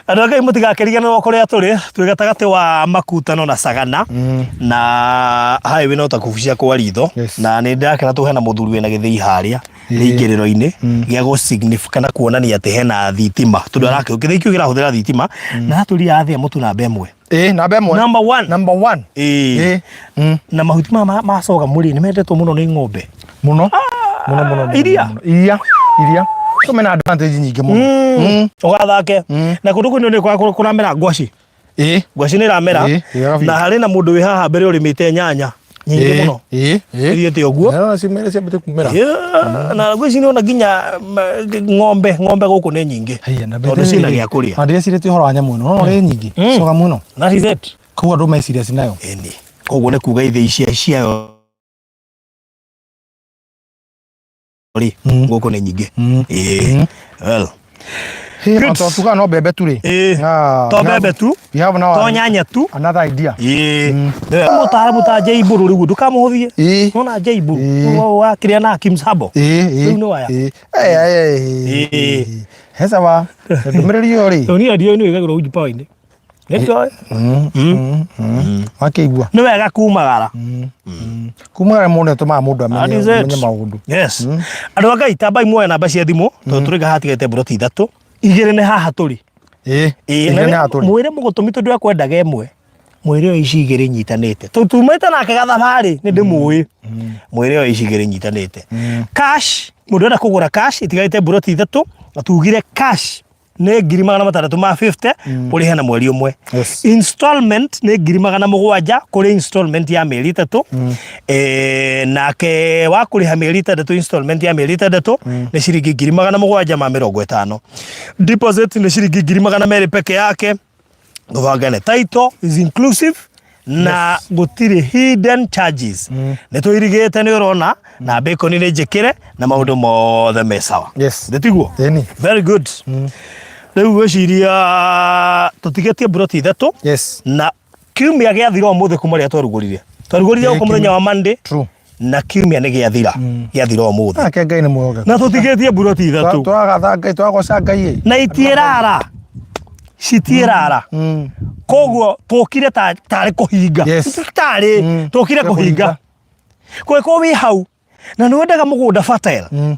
S1: Andũ a Ngai, mũtigakĩriganĩrwo kũrĩa tũrĩ, twĩ gatagatĩ wa Makutano na Sagana, na highway no ta kũbucia kwa ritho. Na nĩ ndĩrakena tũ hena mũthuri wĩna gĩthĩi harĩa rĩingĩrĩro-inĩ gĩa gũ signify kana kuonania atĩ hena thitima, tondũ arakĩ gĩthĩi kĩu kĩrahũthĩra thitima, na atũria athĩa mũtu namba ĩmwe.
S2: Ĩĩ, namba ĩmwe.
S1: Number one.
S2: Number one.
S1: Ĩĩ.
S2: Ĩĩ.
S1: Na mahuti maya ma sorghum rĩ, nĩ mendetwo mũno nĩ ng'ombe.
S2: Mũno. Mũno mũno mũno.
S1: Iria.
S2: Mũno. Iria. Iria. So mena advantage nyingĩ mũno.
S1: Ũgathake na kũndũ kũu nĩ kũramera ngwaci. Ngwaci nĩ iramera.
S2: Ĩĩ, ĩĩ,
S1: Na harĩ na mũndũ wĩ haha mbere ũrĩmĩte nyanya nyingĩ mũno.
S2: Ĩĩ.
S1: Ithiĩte ũguo.
S2: Na cimere ciambĩte kumera.
S1: Yeah, na ngwĩciria nĩwona nginya ng'ombe gũkũ nĩ nyingĩ,
S2: Haiya, na
S1: tondũ ciĩna gĩa kũrĩa.
S2: Na ndĩrecirĩtie ũhoro wa nyamũ ĩno. No ũrĩ nyingĩ. Coga mũno.
S1: That is it.
S2: Koguo andũ me serious nayo.
S1: Ĩni, koguo nĩ kuga ithĩi cia ciayo rĩ, gũkũ nĩ nyingĩ. Ĩĩ, well.
S2: Hey,
S1: Good.
S2: to tuga no mbembe tu rĩ.
S1: Ĩĩ.
S2: Ah,
S1: To
S2: we have-
S1: mbembe tu,
S2: We have now
S1: to nyanya tu.
S2: another idea.
S1: Ĩĩ, mũtaaramu ta Jay Mbũrũ rĩu ndũkamũhũthie. Nona Jay Mbũrũ wa kĩrĩa na Kim Sabo.
S2: Ĩĩ.
S1: Rĩu nĩ waya.
S2: Ĩĩ. Eh, eh,
S1: Ĩĩ.
S2: He sawa. Ndũmĩrĩri ĩyo rĩ.
S1: Tondũ niĩ ndiũĩ nĩ wĩkagĩrwo uji power-inĩ. Nĩkĩo
S2: Wakĩigua.
S1: Nĩ wega kumagara.
S2: Kumagara mũndũ nĩtũmaga mũndũ
S1: That
S2: amenye
S1: is it.
S2: amenye maũndũ.
S1: Yes. Andũ a Ngai, tambai muoye namba cia thimũ, tondũ tũrĩ hatigaite mburoti ithatũ, igĩrĩ nĩ haha tũrĩ.
S2: Ĩĩ.
S1: Ĩĩ, na
S2: Igĩrĩ nĩ haha tũrĩ.
S1: Mwĩre mũgũtũmi tondũ ekwendaga ĩmwe, mwĩre oe ici igĩrĩ nyitanĩte, tondũ tumĩte nake gathabarĩ nĩ ndĩmũĩ. Mwĩre oe ici igĩrĩ nyitanĩte. Cash, mũndũ enda kũgũra cash, itigarĩte mburoti ithatũ, na tugire cash nĩ 650,000, ũrĩhe na mweri ũmwe. Installment nĩ 700,000 kũrĩ installment ya mĩeri 3. Nake wa kũrĩha mĩeri 6, installment ya mĩeri 6 nĩ ciringi 750,000. Deposit nĩ ciringi 200,000 peke yake. Tũbangane, title is inclusive na gũtirĩ hidden charges. Nĩ tũirigĩte, nĩ ũrona na bacon nĩ njĩkĩre na maũndũ mothe me sawa. Ndĩtiguo?
S2: Ĩni.
S1: Very good. Rĩu ngwĩciria tũtigĩtie mburoti ithatũ.
S2: Yes.
S1: Na kiumia gĩathira ũmũthĩ kuma rĩrĩa twarugũrire. Twarugũrire gũkũ mũthenya wa Monday.
S2: True.
S1: Na kiumia nĩ gĩathira. Gĩathira ũmũthĩ.
S2: Nake Ngai nĩ mwĩhokeku.
S1: Na tũtigĩtie mburoti ithatũ.
S2: Tũragatha Ngai, tũragoca Ngai ĩ.
S1: Na itiĩrara. Citiĩrara. Koguo tũkire tarĩ kũhinga.
S2: Yes.
S1: Tarĩ tũkire kũhinga. Kũngĩkorwo wĩ hau na nĩ wendaga mũgũnda fertile.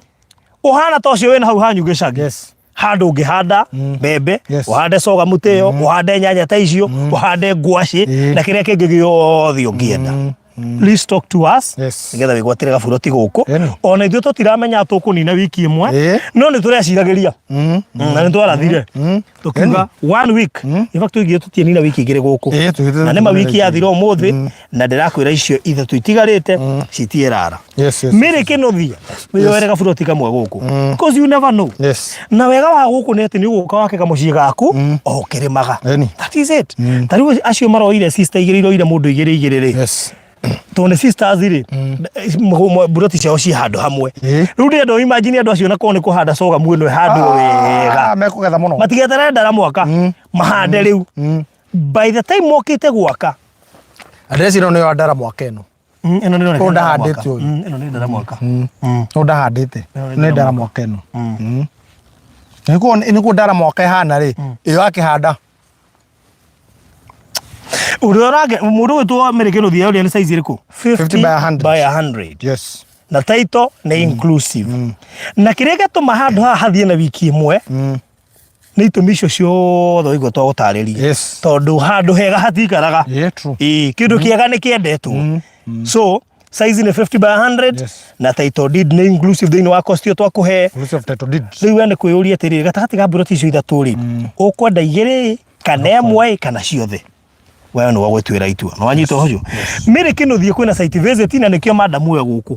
S1: Ũhana ta ũcio wĩna hau hanyu gĩcagi.
S2: Yes.
S1: Handũ ũngĩhanda mbembe,
S2: Yes.
S1: ũhande coga mũtĩo, ũhande nyanya ta icio, ũhande ngwacĩ na kĩrĩa kĩngĩ gĩothe ũngĩenda. Please talk to us
S2: Yes.
S1: nĩgetha wĩgwatĩre gaburoti gũkũ.
S2: Ĩni.
S1: Ona ithuĩ tũtiramenya tũkũnina wiki ĩmwe, no nĩ tũreciragĩria. Na nĩ twarathire. Tũkiuga one week. In fact tũigire tũtianina wiki igĩrĩ gũkũ.
S2: Ĩĩ, tũgĩte
S1: Na nĩ ma wiki
S2: tũtianina
S1: yathira ũmũthĩ na ndĩrakwĩra icio ithatũ itigarĩte citiĩrara.
S2: Yes, yes.
S1: Mĩrĩ kĩnothia wĩyoere gaburoti kamwe gũkũ. Because you never know.
S2: Yes.
S1: Na wega wa gũkũ nĩ atĩ nĩ ũgũka wake kamũciĩ gaku o ũkĩrĩmaga.
S2: Ĩni.
S1: That is it. Ta rĩu acio maroire sister igĩrĩ iroire mũndũ igĩrĩ igĩrĩ rĩ.
S2: Yes.
S1: Tondũ nĩ sisters rĩ, mburoti ciao ciĩ handũ hamwe.
S2: Ĩĩ.
S1: Rĩu ndĩrenda ũ imagine andũ acio nakorwo nĩ kũhanda coga mwĩno ĩhandwo wega.
S2: Ah, mekũgetha mũno.
S1: Matigeterere ndara mwaka mahande rĩu. By the time mokĩte gwaka.
S2: Address ĩno nĩyo ndara mwaka ĩno.
S1: Ĩno nĩ
S2: Ũyũ ndahandĩte ũyũ.
S1: Ĩno nĩ ndara mwaka.
S2: Ũyũ ndahandĩte.
S1: Ĩno nĩ
S2: Nĩ ndara mwaka ĩno. Nĩguo nĩguo ndara mwaka ĩhana rĩ, ĩyo akĩhanda.
S1: Ũrĩa ũrage mũndũ ũgwĩtwo Mary Kĩnuthia ũrĩa nĩ size ĩrĩkũ?
S2: 50 by 100.
S1: By 100.
S2: Yes.
S1: Na title nĩ inclusive. Na kĩrĩa gĩatũma handũ haha hathiĩ na wiki ĩmwe nĩ itũmi icio ciothe waigua twagũtarĩria.
S2: Yes.
S1: Tondũ handũ hega hatikaraga.
S2: Yeah, true.
S1: Ĩĩ, kĩndũ kĩega nĩ kĩendetwo. So size nĩ 50 by 100
S2: Yes.
S1: na title deed nĩ inclusive thĩinĩ wa cost ĩyo twakũhe.
S2: Inclusive of title deed.
S1: Rĩu we nĩ kwĩyũria atĩrĩrĩ, gatagatĩ ka mburoti icio ithatũ rĩ, ũkwenda igĩrĩ kana ĩmwe kana ciothe? We nĩwe ũgwĩtuĩra itua. Nĩ wanyita ũcio? Mary Kĩnuthia kwĩna site visit na nĩkĩo madam we gũkũ.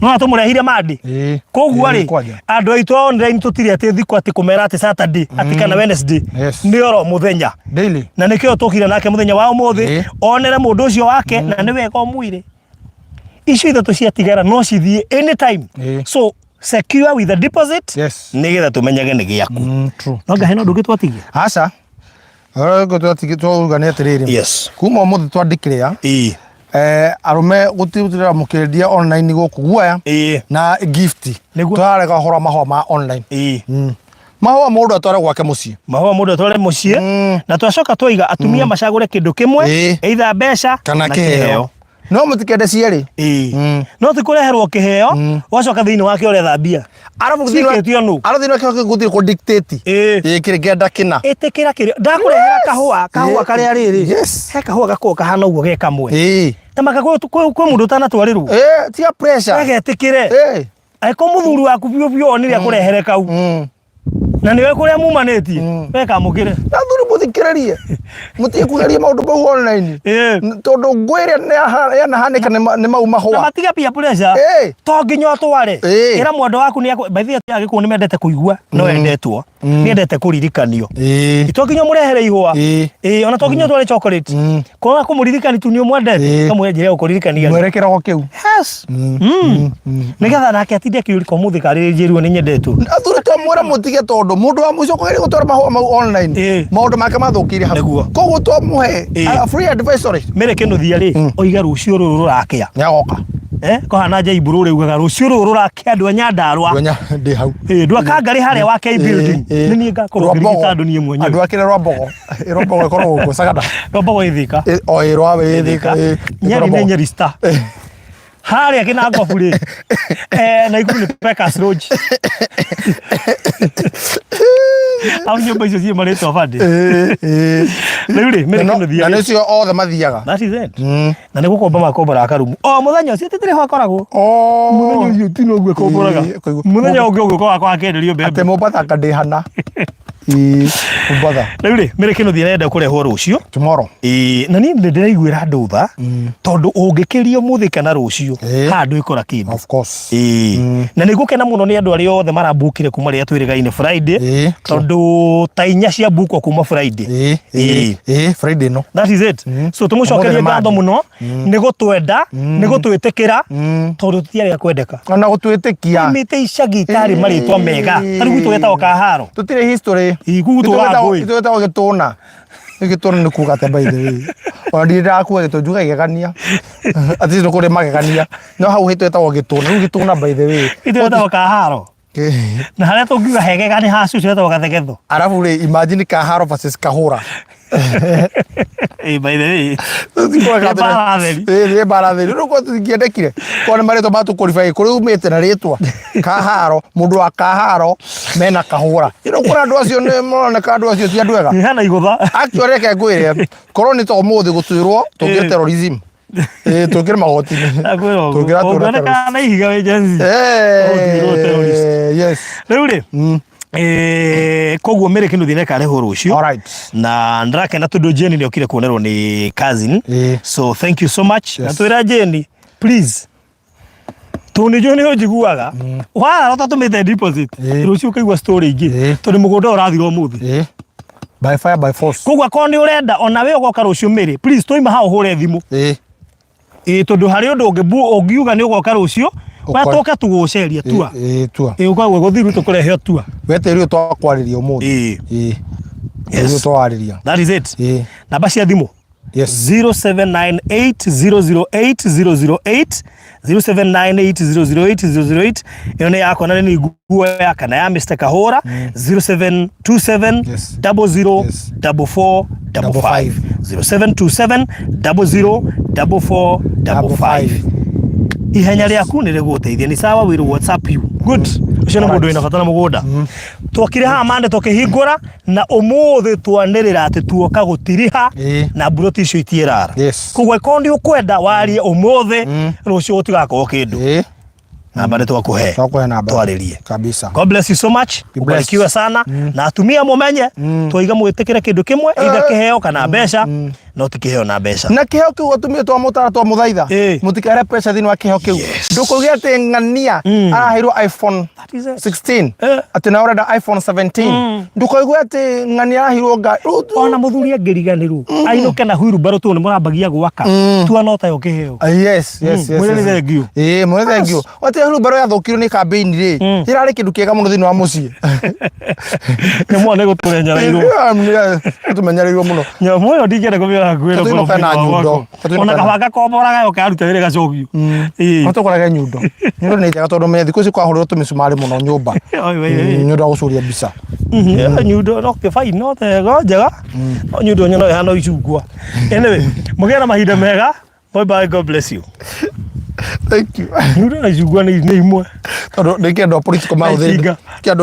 S1: No tũmũrehire mandi.
S2: Ĩĩ.
S1: Koguo
S2: Ĩĩ,
S1: rĩ,
S2: kwanja.
S1: andũ aitũ a online tũtirĩ atĩ thikũ atĩ kũmera atĩ Saturday atĩ kana Wednesday.
S2: Yes.
S1: Nĩ oro mũthenya.
S2: Daily.
S1: Na nĩkĩo tũkire nake mũthenya wa ũmũthĩ
S2: Ĩĩ.
S1: onere mũndũ ũcio wake na nĩ wega ũmwĩre icio ithatũ ciatigara no cithiĩ anytime.
S2: Ĩĩ.
S1: So secure with a deposit
S2: Yes.
S1: nĩgetha tũmenyage nĩ gĩaku.
S2: True.
S1: No ngahe no ndũngĩ twatigia.
S2: Aca. Ũrĩa twatigia twauga nĩ atĩrĩrĩ.
S1: Yes.
S2: Kuma ũmũthĩ twandĩkĩrĩa
S1: Ĩĩ.
S2: arũme gũtirĩ mũkĩendia online gũkũ guoya
S1: Ĩĩ.
S2: na gift.
S1: Nĩguo.
S2: Tũrarega ũhoro wa mahũa ma online.
S1: Ĩĩ.
S2: Mahũa mũndũ atware gwake mũciĩ.
S1: Mahũa mũndũ atware mũciĩ na twacoka twaiga atumia macagũre kĩndũ kĩmwe
S2: Ĩĩ.
S1: either mbeca
S2: Kana kĩheo. No mũtikende cierĩ.
S1: Ĩĩ. No ti kũreherwo kĩheo wacoka thĩinĩ wake ũretha mbia.
S2: Arabu thĩinĩ wa-
S1: Cikĩtio nũ?
S2: Arabu thĩinĩ wa kĩheo kĩu gũtirĩ kũ dictate.
S1: Ĩĩ.
S2: Ĩĩ kĩrĩ ngenda kĩna.
S1: Ĩtĩkĩra kĩrĩa ndakũrehera kahũa kahũa
S2: Ĩĩ.
S1: karĩa rĩrĩ.
S2: Yes.
S1: He kahũa gakoragwo kahana ũguo ge kamwe.
S2: Ĩĩ.
S1: Ta maka kwĩ mũndũ ũtanatwarĩrwo.
S2: Ĩĩ tiga pressure.
S1: Agetĩkĩre.
S2: Ĩĩ.
S1: Angĩkorwo mũthuri waku biũ biũ onire akũrehere kau. Na nĩwe kũrĩa mumanĩtie. We kamũkĩre.
S2: Na athuri mũthikĩrĩrie. Mũtige kũgeria maũndũ mau online.
S1: Ĩĩ.
S2: Tondũ ngũĩ ĩrĩa yanahanĩka nĩ mau
S1: Na
S2: mahũa.
S1: matiga peer pressure.
S2: Ĩĩ.
S1: To nginya ũtware.
S2: Ĩĩ.
S1: Ĩra mwendwa waku nĩ akũ by the way Agĩkũyũ nĩ mendete kũigua no endetwo. Nĩ endete kũririkanio.
S2: Ĩĩ.
S1: To nginya ũmũrehere ihũa.
S2: Ĩĩ.
S1: Ĩĩ, ona to nginya ũtware chocolate. Kwaga kũmũririkani tu nĩ ũmwendete.
S2: Ĩĩ.
S1: Kamwĩre njĩra ya gũkũririkania.
S2: Mwĩre kĩrogo kĩu.
S1: Yes. Nĩgetha nake atinde akĩũria ko mũthĩ karĩ njĩrwo nĩ nyendetwo.
S2: Athuri twamwĩra mũtige tondũ mũndũ wa mũico kũgeria gũtwara mahũa mau online
S1: Ĩĩ.
S2: maũndũ make mathũkĩire hau.
S1: Nĩguo.
S2: Koguo twamũhe
S1: Ĩĩ.
S2: a free advisory.
S1: Mary Kĩnuthia rĩ, oiga rũciũ rũrũ rũrakĩa.
S2: Nĩagoka.
S1: Kũhana Jay Mburu ũrĩa ugaga rũciũ rũrũ rũrakĩa andũ a Nyandarua.
S2: Ndwenya ndĩ hau.
S1: Ĩĩ, andũ a Kangarĩ harĩa wa K building. Nĩ niĩ ngakorwo ngĩrigita andũ niĩ mwenyewe.
S2: Andũ a kĩrĩa Rwambogo. Ĩ Rwambogo ĩkoragwo gũkũ Sagada.
S1: Rwambogo ĩ Thika.
S2: Ĩ, O ĩ Rwa ĩ Thika. ĩ,
S1: Nyeri nĩ
S2: Rwambogo.
S1: Nyeri Star. Harĩa Kĩnangobu rĩ, Naikuru nĩ Pekas Lodge. Au nyũmba icio ciĩ marĩtwa bandi.
S2: Ĩ, ĩ.
S1: Rĩu rĩ, Mary
S2: Na no-
S1: Kĩnuthia
S2: Na
S1: rĩ,
S2: nĩcio othe mathiaga.
S1: That is it. Na nĩ gũkomba makomboraga karumu. O mũthenya ũcio tĩtirĩ ho akoragwo.
S2: Oh.
S1: Mũthenya ũcio ti noguo akomboraga.
S2: Ĩ, kũigua-
S1: Mũthenya ũngĩ ũguo kwa akenderio mbembe.
S2: Atĩ Mombatha anga ndĩhana. Ĩ, Mombatha.
S1: Rĩu rĩ, Mary Kĩnuthia arenda kũrehwo rũciũ.
S2: Tomorrow.
S1: Ĩĩ, na niĩ nĩ ndĩraiguĩra andũ tha tondũ ũngĩkĩria ũmũthĩ kana rũciũ
S2: Ĩĩ.
S1: haha ndwĩkora kĩndũ.
S2: Of course.
S1: Ĩĩ. Na nĩ ngũkena mũno nĩ andũ arĩa othe marambukire kuma rĩrĩa twĩrĩgaine Friday
S2: Ĩĩ, true.
S1: tondũ ta inya cia mbukwo kuma Friday.
S2: Ĩ, ĩ,
S1: Ĩĩ.
S2: ĩ, Friday ĩno.
S1: That is it. So tũmũcokerie
S2: Ũmũthĩ nĩ
S1: ngatho
S2: Monday.
S1: mũno nĩ gũtwenda, nĩ gũtwĩtĩkĩra tondũ tũtiarĩ a kwendeka.
S2: Ona gũtwĩtĩkia.
S1: Mĩtĩ icagi itarĩ marĩtwa mega. Ta rĩu gwitũ getagwo Kaharo.
S2: Tũtirĩ history.
S1: Ii, kuu gũtũraga ngũĩ.
S2: Itwĩtagwo gĩtũna. Gĩtũna nĩ kuga atĩa by the way? Ona ndirĩ ndakua gĩtũ njuga igegania. At least nĩ kũrĩ magegania. No hau hĩtwĩtagwo gĩtũna. Rĩu gĩtũna by the way.
S1: Itwĩtagwo kaharo. Na harĩa tũngiuga hegega nĩ ha cucu hetagwo gathegetho.
S2: Arabu rĩ imagine kaharo versus kahũra.
S1: Ĩ, by the way. Nĩ mbara theri.
S2: Nĩ mbara theri. Rĩu ko tũtingĩendekire. Ko nĩ marĩtwa ma tũqualify kũrĩa umĩte na rĩtwa. Kaharo, mũndũ wa kaharo mena kahũra. Ĩno kũrĩa andũ acio nĩ maroneka andũ acio ti andũ ega.
S1: Hena igũtha.
S2: Actually reke ngwĩre, korwo nĩ ta ũmũthĩ gũtuĩrwo tũngĩre terrorism. Ĩĩ tũngĩre magoti-inĩ.
S1: Akwĩra ũguo.
S2: Tũngĩratũra
S1: Ũngĩoneka na ihiga wĩ Gen Z. Ũgũtuĩrwo terrorist.
S2: Eh, yes.
S1: Rĩu rĩ, koguo Mary Kĩnuthia nĩakarehwo rũciũ.
S2: Alright.
S1: Na ndĩrakena tondũ Jane nĩ okire kuonerwo nĩ cousin. So thank you so much. Na twĩra Jane, please tondũ nĩ nĩ ũnjiguaga warara ũtatũmĩte deposit rũciũ ũkaigua story ingĩ tondũ mũgũnda ũyũ ũrathira ũmũthĩ.
S2: By fire by force.
S1: Koguo akorwo nĩ ũrenda ona we ũgoka rũciũ Mary, please twaima hau ũhũre thimũ. Ĩĩ tondũ harĩ ũndũ ũngĩ ũngiuga nĩ ũgoka rũciũ we tũke tũgũceria tua.
S2: Ĩĩ tua.
S1: Ĩĩ ũkoragwo gũthiru tũkũrehe o tua.
S2: We tĩri ũyũ twakwarĩria ũmũthĩ.
S1: Ĩĩ.
S2: Ĩĩ. Tĩri ũyũ
S1: Yes.
S2: twawarĩria.
S1: That is it.
S2: Ĩĩ.
S1: Namba cia thimũ.
S2: Yes.
S1: 0798008008 0798008008 ĩno nĩ yakwa na nĩ nguoya kana ya Mr. Kahora 0727
S2: Yes.
S1: 00
S2: Yes.
S1: 44 55 0727 00 44 55 ihenya rĩaku nĩ rĩgũteithia nĩ sawa will whatsapp you good ũcio nĩ mũndũ wĩna bata na mũgũnda twokire haha mande tũkĩhingũra na ũmũthĩ twanĩrĩra atĩ tuoka gũtiriha
S2: Ĩĩ.
S1: na mburoti icio itiĩrara
S2: Yes.
S1: koguo angĩkorwo nĩ ũkwenda warie ũmũthĩ rũciũ gũtigakorwo kĩndũ
S2: Ĩĩ.
S1: namba nĩ twakũhe
S2: Twakũhe namba.
S1: twarĩrie
S2: Kabisa.
S1: God bless you so much.
S2: Be blessed.
S1: Ubarikiwe sana na atumia mumenye twaiga mwĩtĩkĩre kĩndũ kĩmwe either kĩheo kana mbeca no ti kĩheo na mbeca.
S2: Na kĩheo kĩu atumia twamũtara twamũthaitha
S1: Ĩĩ.
S2: mũtikahere pressure thĩinĩ wa kĩheo kĩu
S1: Yes.
S2: ndũkũgĩa atĩ ng'ania araheirwo iPhone
S1: That is it.
S2: 16
S1: Eh.
S2: atĩ nawe ũrenda iPhone 17 ndũkaigua atĩ ng'ania araheirwo ngari
S1: Ona mũthuri angĩriganĩrwo ainũke na huirubarũ tũ nĩ mũrambagia gwaka tua no tayo kĩheo.
S2: Yes, yes, yes,
S1: Mwĩre nĩ
S2: yes.
S1: thengiũ.
S2: Ĩĩ, mwĩre thengiũ. Atĩ hurumbarũ yathũkirio nĩ campaign rĩ, ĩrarĩ kĩndũ kĩega mũno thĩinĩ wa mũciĩ.
S1: Nĩ mwana gũtũrenyereirwo.
S2: Tũmenyereirwo mũno.
S1: Nyamũ ĩyo ndingĩenda kũmĩona hakuhĩ na
S2: Tũinũke na nyundo. Tũinũke
S1: Ona
S2: na-
S1: kabanga komboraga yo karuta wĩra gacokio. Ĩĩ.
S2: No tũgũrage nyundo. Nyundo nĩ njega tondũ menya thikũ ici kwahũrĩrwo tũmĩcumarĩ mũno nyũmba.
S1: Oi, oi, oi.
S2: Nĩ ũndũ wa gũcuria mbica.
S1: Nyundo no kĩbai no tego njega. No nyundo nyono ĩhana icungwa. Anyway, mũgĩe na mahinda mega. Bye bye, God bless you.
S2: Thank you.
S1: Nyundo na icungwa nĩ imwe.
S2: Tondũ nĩ kĩndũ a political
S1: Na
S2: mahũthĩrire.
S1: itinga.
S2: Kĩndũ